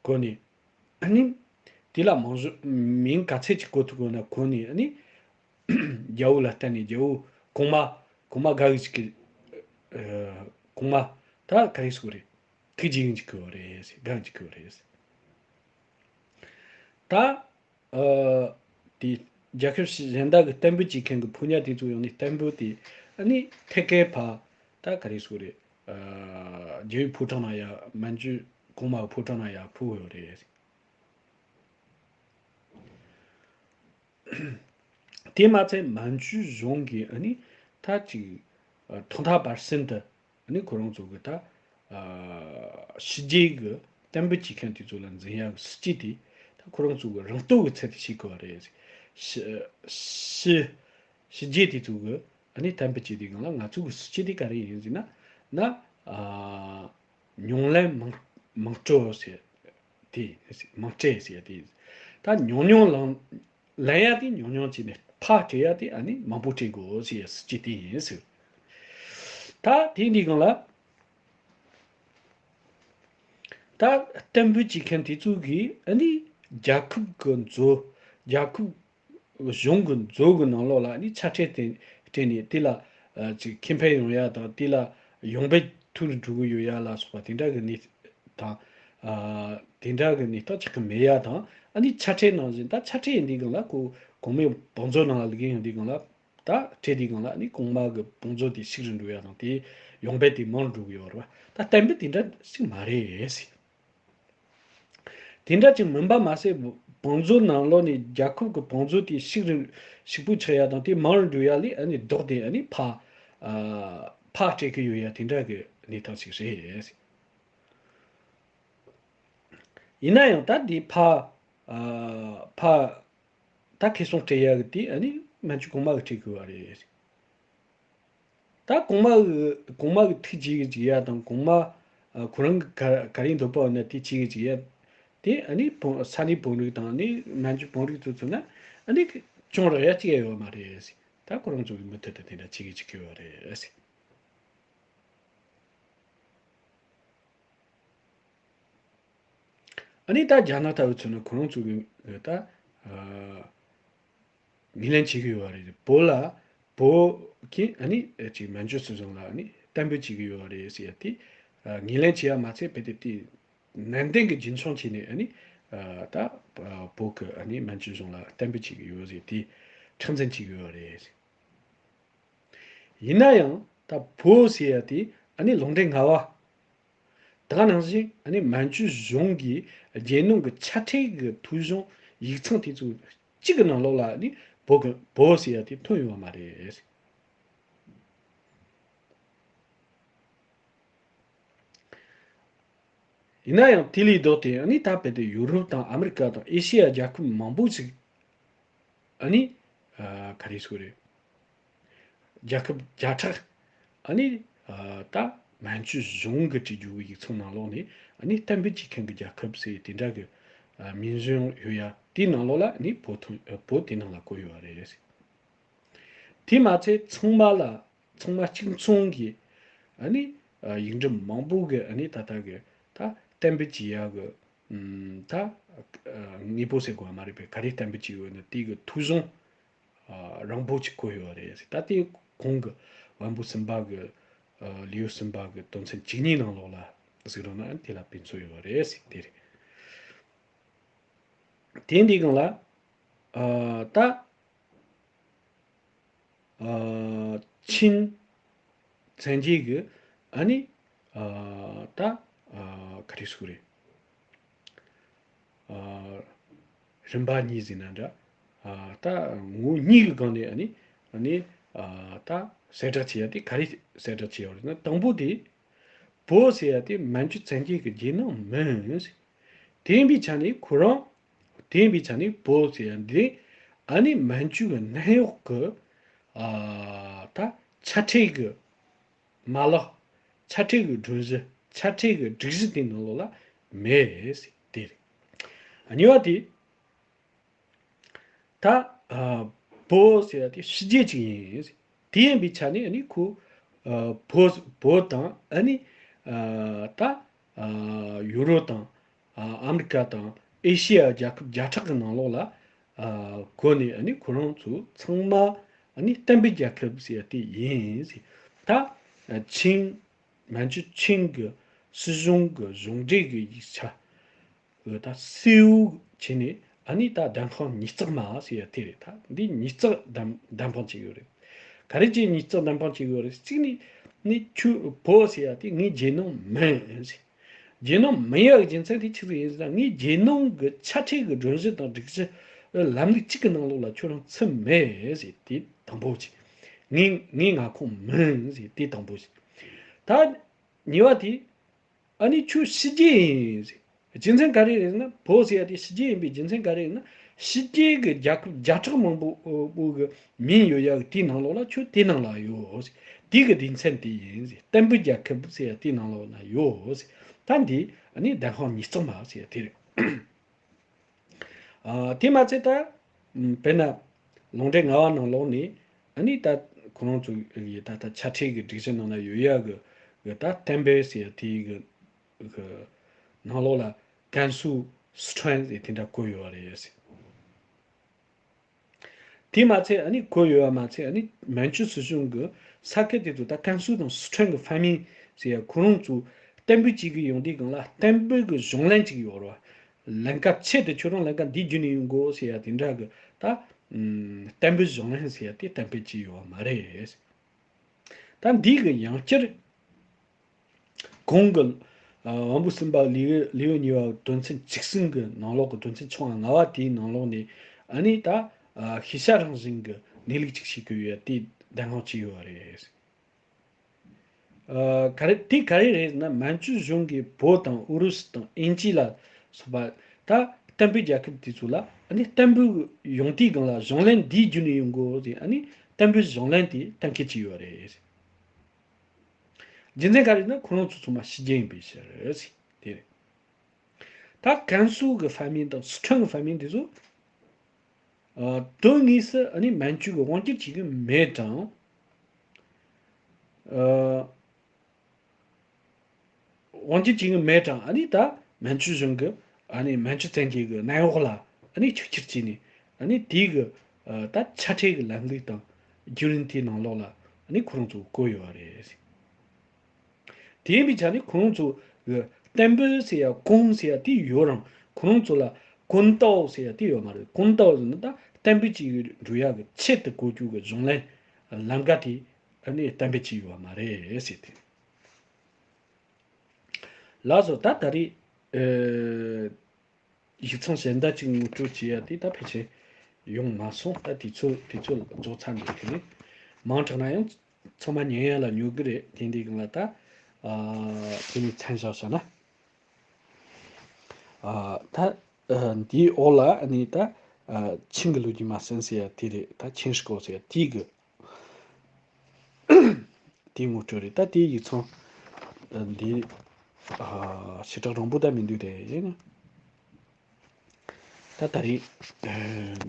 བཀོད་ནས་ཨ་ནི་དེ་ལ་མང་གཞུང་མིང་ག་ཚད་ཅིག་བཀོད་ཐུབ་དགོས་ན་བཀོད་ནས་ཨ་ནི་རྒྱལ་པོ་ལ་བརྟེན་ནས་རྒྱལ་པོ་གོང་མ་གོང་མ་དགའ་གི་ཅིག་གི་ཨ་གོང་མ་ད་ག་རེ་ཟེར་དགོས་རེད། ཐུགས་རྗེ་ཡིན་གྱི་གོ་རེད་ཟེར། གང་གྱི་གོ་རེད་ཟེར། ད་ཨ་དེ་རྒྱལ་ཁབ་གཞན་དག་གི་གཏན་འབེབས་བྱེད་མཁན་གྱི་ཕོ་ཉ་དེ་ཚོ་ཡོང་ནས་གཏན་འབེབས་དེ་ཨ་ནི་ཐད་ཀའི་ཕ་ད་ག་རེ་ཟེར་རེད། ཨ་རྒྱལ་པོའི་ཕོ་བྲང་ན་ཡ་མན་ཇུ་གོང་མ་གི་ཕོ་བྲང་ན་ཡ་ཕུལ་ཡོད་རེད། དེ་མ་ཚད་མན་ཇུ་གཞུང་གིས་ཨ་ནི་ད་ཅིག་ཐོག་མཐའ་བར་གསུམ་དུ་ཨ་ནི་ཁོ་རང་ཚོ་གི་ད་ཨ་ཕྱི་རྒྱལ་གི་གཏན་འབེབས་བྱེད་མཁན་དེ་ཚོ་ལ་འཛིན་ཡག་གི་སྲིད་ཇུས་དེ་ད་ཁོ་རང་ཚོ་གི་རང་སྟོབས་ཀྱི་ཚད་དུ་བྱེད་དགོས་པ་རེད། ཕྱི་ཕྱི་ཕྱི་རྒྱལ་དེ་ཚོ་གི་ཨ་ནི་གཏན་འབེབས་བྱེད་དུས་སྒང་ལ་ང་ཚོ་གི་སྲིད་ཇུས་དེ་ག་རེ་ཡིན་ཟེར་ན་ན་ཨ་ཉུང་ལན་མང་མང་སྤྲོད་ཟེར་དེ་མང་སྤྲད་ཟེར་དེ་ད་ཉུང་ཉུང་ལང་ལེན་ཡ་དེ་ཉུང་ཉུང་བྱས་ནས་ཕར་སྤྲད་ཡ་དེ་ཨ་ནི་མང་པོ་སྤྲད་དགོས་ཟེར་ཡ་སྲིད་ཇུས་དེ་ཡིན་ཟེར། ད་དེ་འདི་སྒང་ལ་ད་གཏན་འབེབས་བྱེད་མཁན་དེ་ཚོ་གིས་ཨ་ནི་རྒྱལ་ཁབ་ཀྱི་མཛོད་རྒྱལ་ཁབ་གཞུང་གི་མཛོད་ཀྱི་ནང་ལོགས་ལ་ཨ་ནི་ཆ་ཕྲན་སྤྲད་སྤྲད་ནས་དེ་ལ་ཨ་ཅིག་ཁེ་ཕན་ཡོང་ཡ་དང་དེ་ལ་ཡོང་འབབ་ཐོན་འགྲོ་གི་ཡོད་ཡ་ལ་སོགས་པ་དེ་འདྲ་གི་གནས་དང་། ཨ་དེ་འདྲ་གི་གནས་སྟངས་ཆགས་ཀྱི་མེད་ཡ་དང་། ཨ་ནི་ཆ་ཕྲན་ནང་བཞིན་ད་ཆ་ཕྲན་ཡིན་དུས་སྒང་ལ་ཁོ་གོང་མའི་བང་མཛོད་ནང་ལ་ལུས་ཀྱི་ཡོང་དུས་སྒང་ལ་ད་སྤྲད་དུས་སྒང་ལ་ཨ་ནི་གོང་མ་གི་བང་མཛོད་དེ་ཕྱུག་རུ་འགྲོ་ཡ་དང་དེ་ཡོང་འབབ་དེ་མང་རུ་འགྲོ་གི་ཡོད་རེད་བ། ད་གཏན་འབེབས་དེ་འདྲ་ཞིག་མ་རེད་ཟེར། དེ་འདྲ་ཅིག་མིན་པ་མ་ཟད། བང་མཛོད་ནང་ལོགས་ནས་རྒྱལ་ཁབ་ཀྱི་བང་མཛོད་དེ་ཕྱུག་རིང་ཕྱུག་པོ་ཆགས་ཡ་དང་དེ་མང་རུ་འགྲོ་ཡ་ལས་ཨ་ནི་ལྡོག་སྟེ་ཨ་ནི་ཕར་ཨ་ཕར་སྤྲད་ཀྱི་ཡོད་ཡ་དེ་འདྲ་གི་གནས་སྟངས་ཤིག་རེད། ཡིན་ན་ཡང་ད་འདི་ཕར་ཨ་ཕར་ད་ཁེ་སང་སྤྲད་ཡ་གི་དེ་ཨ་ནི་མན་ཇུ་གོང་མ་གི་སྤྲད་དགོས་པ་རེད། ད་གོང་མ་གི་གོང་མ་གི་ཐུགས་བྱས་གི་བྱེད་ཡ་དང་གོང་མ་ཨ་ཁོ་རང་གི་ག་ག་རེ་འདོད་པ་ཡོད་ན་དེ་བྱས་གི་བྱེད་ཡ་དེ་ཨ་ནི་བོན་ས་གནས་བོན་རིགས་དང་ཨ་ནི་མན་ཇུ་བོན་རིགས་ཚོ་ཚོ་ན་ཨ་ནི་གྱོང་རག་ཡ་གཅིག་ཡ་ཡོད་མ་རེད། ད་ཁོ་རང་ཚོ་གི་མུ་མཐུད་དུ་དེ་འདྲ་བྱེད་གི་བྱེད་གི་ཡོད་རེད། ཨ་ནི་ད་རྒྱ་ནག་ལྟ་བུ་ཚོ་ནི་ཁོ་རང་ཚོ་གི་ད་ཨ་ངོས་ལེན་བྱེད་ཀྱི་ཡོད་རེད། བོད་ལ་བོད་ཀྱིས་ཨ་ནི་ཅིག་མན་ཇུ་སྲིད་གཞུང་ལ་ཨ་ནི་གཏན་འབེབས་བྱེད་ཀྱི་ཡོད་རེད་ཟེར་ཡ་དེ་ཨ་ངོས་ལེན་བྱེད་ཡ་མ་ཚད་དཔེ་དེབ་དེ་ནན་ཏན་གྱི་རྒྱུན་འཁྱོངས་བྱས་ནས་ཨ་ནི་ཨ་ད་བོད་ཀྱི་ཨ་ནི་མན་ཇུ་གཞུང་ལ་གཏན་འབེབས་བྱེད་ཀྱི་ཡོད་ཟེར་དེ་མཁྲེགས་འཛིན་བྱེད་ཀྱི་ཡོད་རེད། ཡིན་ན་ཡང་ད་བོད་ཟེར་ཡ་དེ་ཨ་ནི་ལུང་འདྲེན་ལྔ་པ། ད་ག་ནང་བཞིན་ཨ་ནི་མན་ཇུ་གཞུང་གིས་རྒྱལ་ནང་གི་ཆ་ཁྲིག་གི་ཐོ་གཞུང་ཡིག་ཚང་དེ་ཚོ་གཅིག་གི་ནང་ལོགས་ལ་ཨ་ནི་བོད་ཀྱི་བོད་ཟེར་ཡ་དེ་ཐོན་ཡོད་པ་མ་རེད། ཡིན་ན་ཡང་དེ་ལས་ལྡོག་སྟེ་ཨ་ནི་ད་བལ་ཏེ་ཡུ་རོབ་དང་ཨ་མི་རི་ཀ་དང་ཨེ་ཤི་ཡ་རྒྱལ་ཁབ་མང་པོ་ཞིག་ཨ་ནི་ཨ་ག་རེ་ཟེར་དགོས་རེད། རྒྱལ་ཁབ་བརྒྱ་ཕྲག་ཨ་ནི་ཨ་ད་མན་ཇུ་གཞུང་གི་བྲིས་རྒྱུ་གི་ཡིག་ཚང་ནང་ལོགས་ནས་ཨ་ནི་གཏན་འབེབས་བྱེད་མཁན་གྱི་རྒྱལ་ཁབ་ཟེར་དེ་འདྲ་གི་ཨ་མིང་གཞི་ཡོད་ཡ་དེའི་ནང་ལོགས་ལ་ཨ་ནི་བོད་ཐོན་བོད་དེ་ནང་ལ་བཀོད་ཡོད་པ་རེད། དེ་མ་ཚད་ཚང་མ་ལ་ཚང་མ་གཅིག་མཚུངས་ཀྱི་ཨ་ནི་ཨ་ཡིག་འབྲུ་མང་པོ་གི་ཨ་ནི་ད་ལྟ་གི་ད་གཏན་འབེབས་བྱེད་ཡ་གི་ཨམ་ད་ཨ་དངོས་པོ་ཟེར་དགོས་པ་མ་རེད་པས། ག་རེ་གཏན་འབེབས་བྱེད་ཡོད་ན་དེ་གི་ཐོ་གཞུང་ཨ་རིང་པོ་ཅིག་བཀོད་ཡོད་རེད། ད་དེ་གོང་གི་དབང་པོ་གསུམ་པ་གི་ཨ་ལེའུ་གསུམ་པ་གི་དོན་ཚན་བཅུ་གཉིས་ནང་ལོགས་ལ་གཟིགས་རོགས་གནང་། དེ་ལ་ཕན་ཐོགས་ཡོད་རེད་ཟེར་དེ་རེད། དེ་འདི་སྒང་ལ་ཨ་ད་ཨ་ཆིང་བཙན་རྒྱལ་གྱི་ཨ་ནི་ཨ་ད་ཨ་ག་རེ་ཟེར་དགོས་རེད། ཨ་རིམ་པ་གཉིས་ཟེར་ན་འདྲ། ཨ་ད་ངོ་གཉིས་ཀྱི་སྒང་ནས་ཨ་ནི་ཨ་ནི་ཨ་ད་གསལ་བསྒྲགས་བྱེད་ཡ་དེ་ག་རེ་གསལ་བསྒྲགས་བྱེད་ཡ་རེད་ན། དང་པོ་དེ་བོད་ཟེར་ཡ་དེ་མན་ཇུ་བཙན་རྒྱལ་གྱི་རྒྱལ་ནང་མིན། དེ་ཡིན་པའི་ཆ་ནས་ཁོ་རང་དེ་ཡིན་པའི་ཆ་ནས་བོད་ཟེར་ཡ་འདི་ཨ་ནི་མན་ཇུ་གི་གནམ་འོག་གི་ཨ་ད་ཆ་ཁྲིག་གི་མ་ལག་ཆ་ཁྲིག་གི་སྒྲོམ་གཞི་ཆ་ཁྲིག་གི་སྒྲིག་གཞི་དེ་ནང་ལོགས་ལ་མེད་ཟེར་དེ་རེད། གཉིས་པ་དེ་ད་ཨ་བོད་ཟེར་ཡ་དེ་ཕྱི་རྒྱལ་ཅིག་ཡིན། དེ་ཡིན་པའི་ཆ་ནས་ཨ་ནི་ཁོ་ཨ་བོད་བོད་དང་ཨ་ནི་ཨ་ད་ཨ་ཡུ་རོབ་དང་ཨ་ཨ་མི་རི་ཀ་དང་ཨེ་ཤི་ཡ་རྒྱལ་ཁབ་བརྒྱ་ཕྲག་གི་ནང་ལོགས་ལ་ཨ་བཀོད་ནས་ཨ་ནི་ཁོ་རང་ཚོ་ཚང་མ་ཨ་ནི་གཏན་འབེབས་རྒྱལ་ཁབ་ཟེར་ཡ་དེ་ཡིན་ཟེར། ད་ཨ་ཆིང་མན་ཇུ་ཆིང་གི་སྲིད་གཞུང་གི་གཞུང་འབྲེལ་གྱི་ཡིག་ཆ་འོ་ད་སེའུ་བྱས་ནས་ཨ་ནི་ད་བདེན་དཔང་ཉིས་བརྩེགས་མ་ཟེར་ཡ་དེ་རེད། ད་འདི་ཉིས་བརྩེགས་བདེན་བདེན་དཔང་བྱེད་ཡོད་རེད། ག་རེ་བྱས་ཉིས་བརྩེགས་བདེན་དཔང་བྱེད་ཡོད་རེད། གཅིག་ནི་ནི་ཁྱོད་བོད་ཟེར་ཡ་དེ་ངའི་རྒྱལ་ནང་མིན་ཟེར། རྒྱལ་ནང་མིན་ཡ་གི་རྒྱུ་མཚན་དེ་ཆི་ཟིག་ཡིན་ཟེར་ན། ངའི་རྒྱལ་ནང་གི་ཆ་ཁྲིག་གི་སྒྲོམ་གཞི་དང་སྒྲིག་གཞི་ལམ་ལུགས་གཅིག་གི་ནང་ལོགས་ལ་ཁྱོད་རང་ཚུད་མེད་ཟེར། དེ་དང་པོ་བྱས། ངའི་ངའི་མངའ་ཁོངས་མིན་ཟེར། དེ་དང་པོ་བྱས། ད་གཉིས་པ་དེ། ཨ་ནི་ཁྱོད་ཕྱི་རྒྱལ་ཡིན་ཟེར། རྒྱུ་མཚན་ག་རེ་རེད་ན། བོད་ཟེར་ཡ་དེ་ཕྱི་རྒྱལ་ཡིན་པའི་རྒྱུ་མཚན་ག་རེ་རེད་ན། ཕྱི་རྒྱལ་གྱི་རྒྱལ་ཁབ་བརྒྱ་ཕྲག་མང་པོ་པོ་གི་མིང་ཡོད་ཡ་གི་དེའི་ནང་ལོགས་ལ་ཁྱོད་དེའི་ནང་ལ་ཡོད་ཟེར། དེ་གི་སྡེ་ཚན་དེ་ཡིན་ཟེར། གཏན་འབེབས་རྒྱལ་ཁབ་ཟེར་ཡ་དེའི་ནང་ལོགས་ལ་ཡོད་ཟེར། ད་འདི་ཨ་ནི་བདེན་དཔང་ཉིས་བརྩེགས་མ་ཟེར་ཡ་དེ་རེད། ཨ་དེ་མ་ཚད་ད་དཔེར་ན་ལུང་འདྲེན་ལྔ་པ་ནང་ལོགས་ནས་ཨ་ནི་ད་ཁོ་རང་ཚོ་ཡི་ད་ལྟ་ཆ་ཁྲིག་གི་སྒྲིག་གཞི་ནང་ན་ཡོད་ཡ་གི་གི་ད་གཏན་འབེབས་ཟེར་ཡ་དེ་གི་གི་ནང་ལོགས་ལ་ཀན་སུའུ་སི་ཁྲོན་ཟེར་དེ་འདྲ་བཀོད་ཡོད་པ་རེད། དེ་མ་ཚད་ཨ་ནི་བཀོད་ཡོད་པ་མ་ཚད་ཨ་ནི་མན་ཇུ་སྲིད་གཞུང་གི་ས་ཁུལ་དེ་ཚོ་ད་ཀན་སུའུ་དང་སི་ཁྲོན་གི་ཧྥ་མིང་ཟེར་ཡ་ཁོ་རང་ཚོ་གཏན་འབེབས་བྱེད་གི་ཡོང་དུས་སྒང་ལ་གཏན་འབེབས་གི་གཞུང་ལམ་ཅིག་ཡོད་རེད་བ། ལམ་ཁ་ཆེད་དུ་ཁྱོད་རང་ལམ་ཁ་འདི་བརྒྱུད་ནས་ཡོང་དགོས་ཟེར་ཡ་དེ་འདྲ་གི་ད་གཏན་འབེབས་གཞུང་ལམ་ཟེར་ཡ་དེ་གཏན་འབེབས་བྱས་ཡོད་པ་མ་རེད། ད་འདི་གི་ཡང་བསྐྱར་གོང་གི་ དབང་པོ་གསུམ་པ་ལེའུ་ལེའུ་གཉིས་པ་དོན་ཚན་བཅུ་གསུམ་གྱི་ནང་ལོགས་ཀྱི་དོན་ཚན་ཆུང་བ་ལྔ་པ་དེའི་ནང་ལོགས་ནས་ཨ་ནི་ད་ཤེས་བྱ་རང་བཞིན་གྱི་གནས་ལུགས་ཅིག་ཤེས་དགོས་ཡོད་དེ་གདམས་ངག་བྱས་ཡོད་པ་རེད། ཨ། ག་རེ་དེ་ག་རེ་རེད་ཟེར་ན། མན་ཇུ་གཞུང་གིས་བོད་དང་ཨུ་རུ་སུ་དང་དབྱིན་ཇི་ལ་སོགས་པ་ད་བསྟན་པའི་རྒྱལ་ཁབ་དེ་ཚོ་ལ་ཨ་ནི་བསྟན་པའི་ཡོང་དུས་སྒང་ལ་གཞུང་ལམ་འདིའི་བརྒྱུད་ནས་ཡོང་དགོས་ཟེར། ཨ་ནི་བསྟན་པའི་གཞུང་ལམ་དེ་གཏན་འཁེལ་བྱས་ཡོད་རེད། རྒྱུ་མཚན་ག་རེ་ཟེར་ན། ཁོ་རང་ཚོ་ཚང་མ་ཕྱི་རྒྱལ་ཡིན་པའི་ཕྱིར་ཟེར། དེ་རེད། ད་ཀན་སུའུ་གི་ཧྥ་མིན་དང་སི་ཁྲོན་གི་ཧྥ་མིན་དེ་ཚོ། ཨ། དོན་དངོས་སུ་ཨ་ནི་མན་ཇུ་གི་དབང་སྒྱུར་བྱེད་ཀྱི་མེད་ཀྱང་། ཨ། དབང་སྒྱུར་བྱེད་ཀྱི་མེད་ཀྱང་། ཨ་ནི་ད་མན་ཇུ་གཞུང་གི་ཨ་ནི་མན་ཇུ་བཙན་རྒྱལ་གྱི་གནམ་འོག་ལ་ཨ་ནི་ཆིབས་བསྒྱུར་བྱས་ནས། ཨ་ནི་དེའི་གི་ཨ་ད་ཆ་ཁྲལ་གྱི་ལམ་ལུགས་དང་བརྒྱུད་རིམ་དེའི་ནང་ལོགས་ལ་ཨ་ནི་ཁོ་རང་ཚོ་བཀོད་ཡོད་པ་རེད། དེ་ཡིན་པའི་ཆ་ནས་ཁོ་རང་ཚོ་གི་བསྟན་པ་ཟེར་ཡ་ཀུན་ཟེར་ཡ་དེ་ཡོད་རུང་། ཁོ་རང་ཚོ་ལ་ཀུན་ཏའོ་ཟེར་ཡ་དེ་ཡོད་མ་རེད། ཀུན་ཏའོ་ཟེར་ན་ད་བསྟན་པ་གཅིག་འགྲོ་ཡ་གི་ཆེད་དུ་བཀོད་རྒྱུ་གི་གཞུང་ལམ་ལམ་ཀ་དེ་ཨ་ནི་བསྟན་པ་གཅིག་ཡོད་མ་རེད་ཟེར་ཏེ། ལགས་སོ། ད་ད་རེས་ཨ་ཡིག་ཚང་གཞན་དག་ཅིག་ངོ་སྤྲོད་བྱེད་ཡ་དེ་ད་ཕལ་ཆེར་ཡོང་མ་སོང་། ད་དུས་ཚོད་དུས་ཚོད་རྫོགས་ཚར་འདུག་དེ་ནས་མང་དྲགས་ན་ཡང་ཚང་མ་ཉན་ཡ་ལ་ཉོབ་གི་རེད། དེ་འདི་གང་ལ་ད་ཨ་དེ་ནས་མཚམས་བཞག་བྱ་ན། ཨ་ད་ཨ་འདིའི་འོག་ལ་ཨ་ནི་ད་ཨ་ཆིང་གི་ལོ་རྒྱུས་མ་ཟིན་ཟེར་ཡ་དེ་རེད། ད་ཆིང་ཧྲི་ཀོ་ཟེར་ཡ་དེ་གི་དེའི་ངོ་སྤྲོད་རེད། ད་དེའི་ཡིག་ཚང་འདི་ཞེ་དྲག་རིང་པོ་ད་མི་འདུག་དེ་ཡིན་ན། ད་ད་རེས་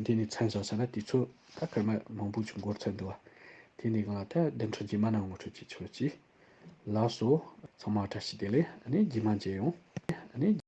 འདི་ནས་མཚམས་བཞག་ཟེར་ན། དུས་ཚོད་ད་སྐར་མ་མང་པོ་ཅིག་འགོར་ཚར་འདུག་བ། དེ་ནས་གང་ལ་ད་བདུན་ཕྲག་རྗེས་མ་ན་ངོ་སྤྲོད་ཅིག་ཆོག་ཅིག་ལགས་སོ། ཚང་མ་བཀྲ་ཤིས་བདེ་ལེགས། ཨ་ནི་རྗེས་མ་མཇལ་ཡོང་། ཨ་ནི།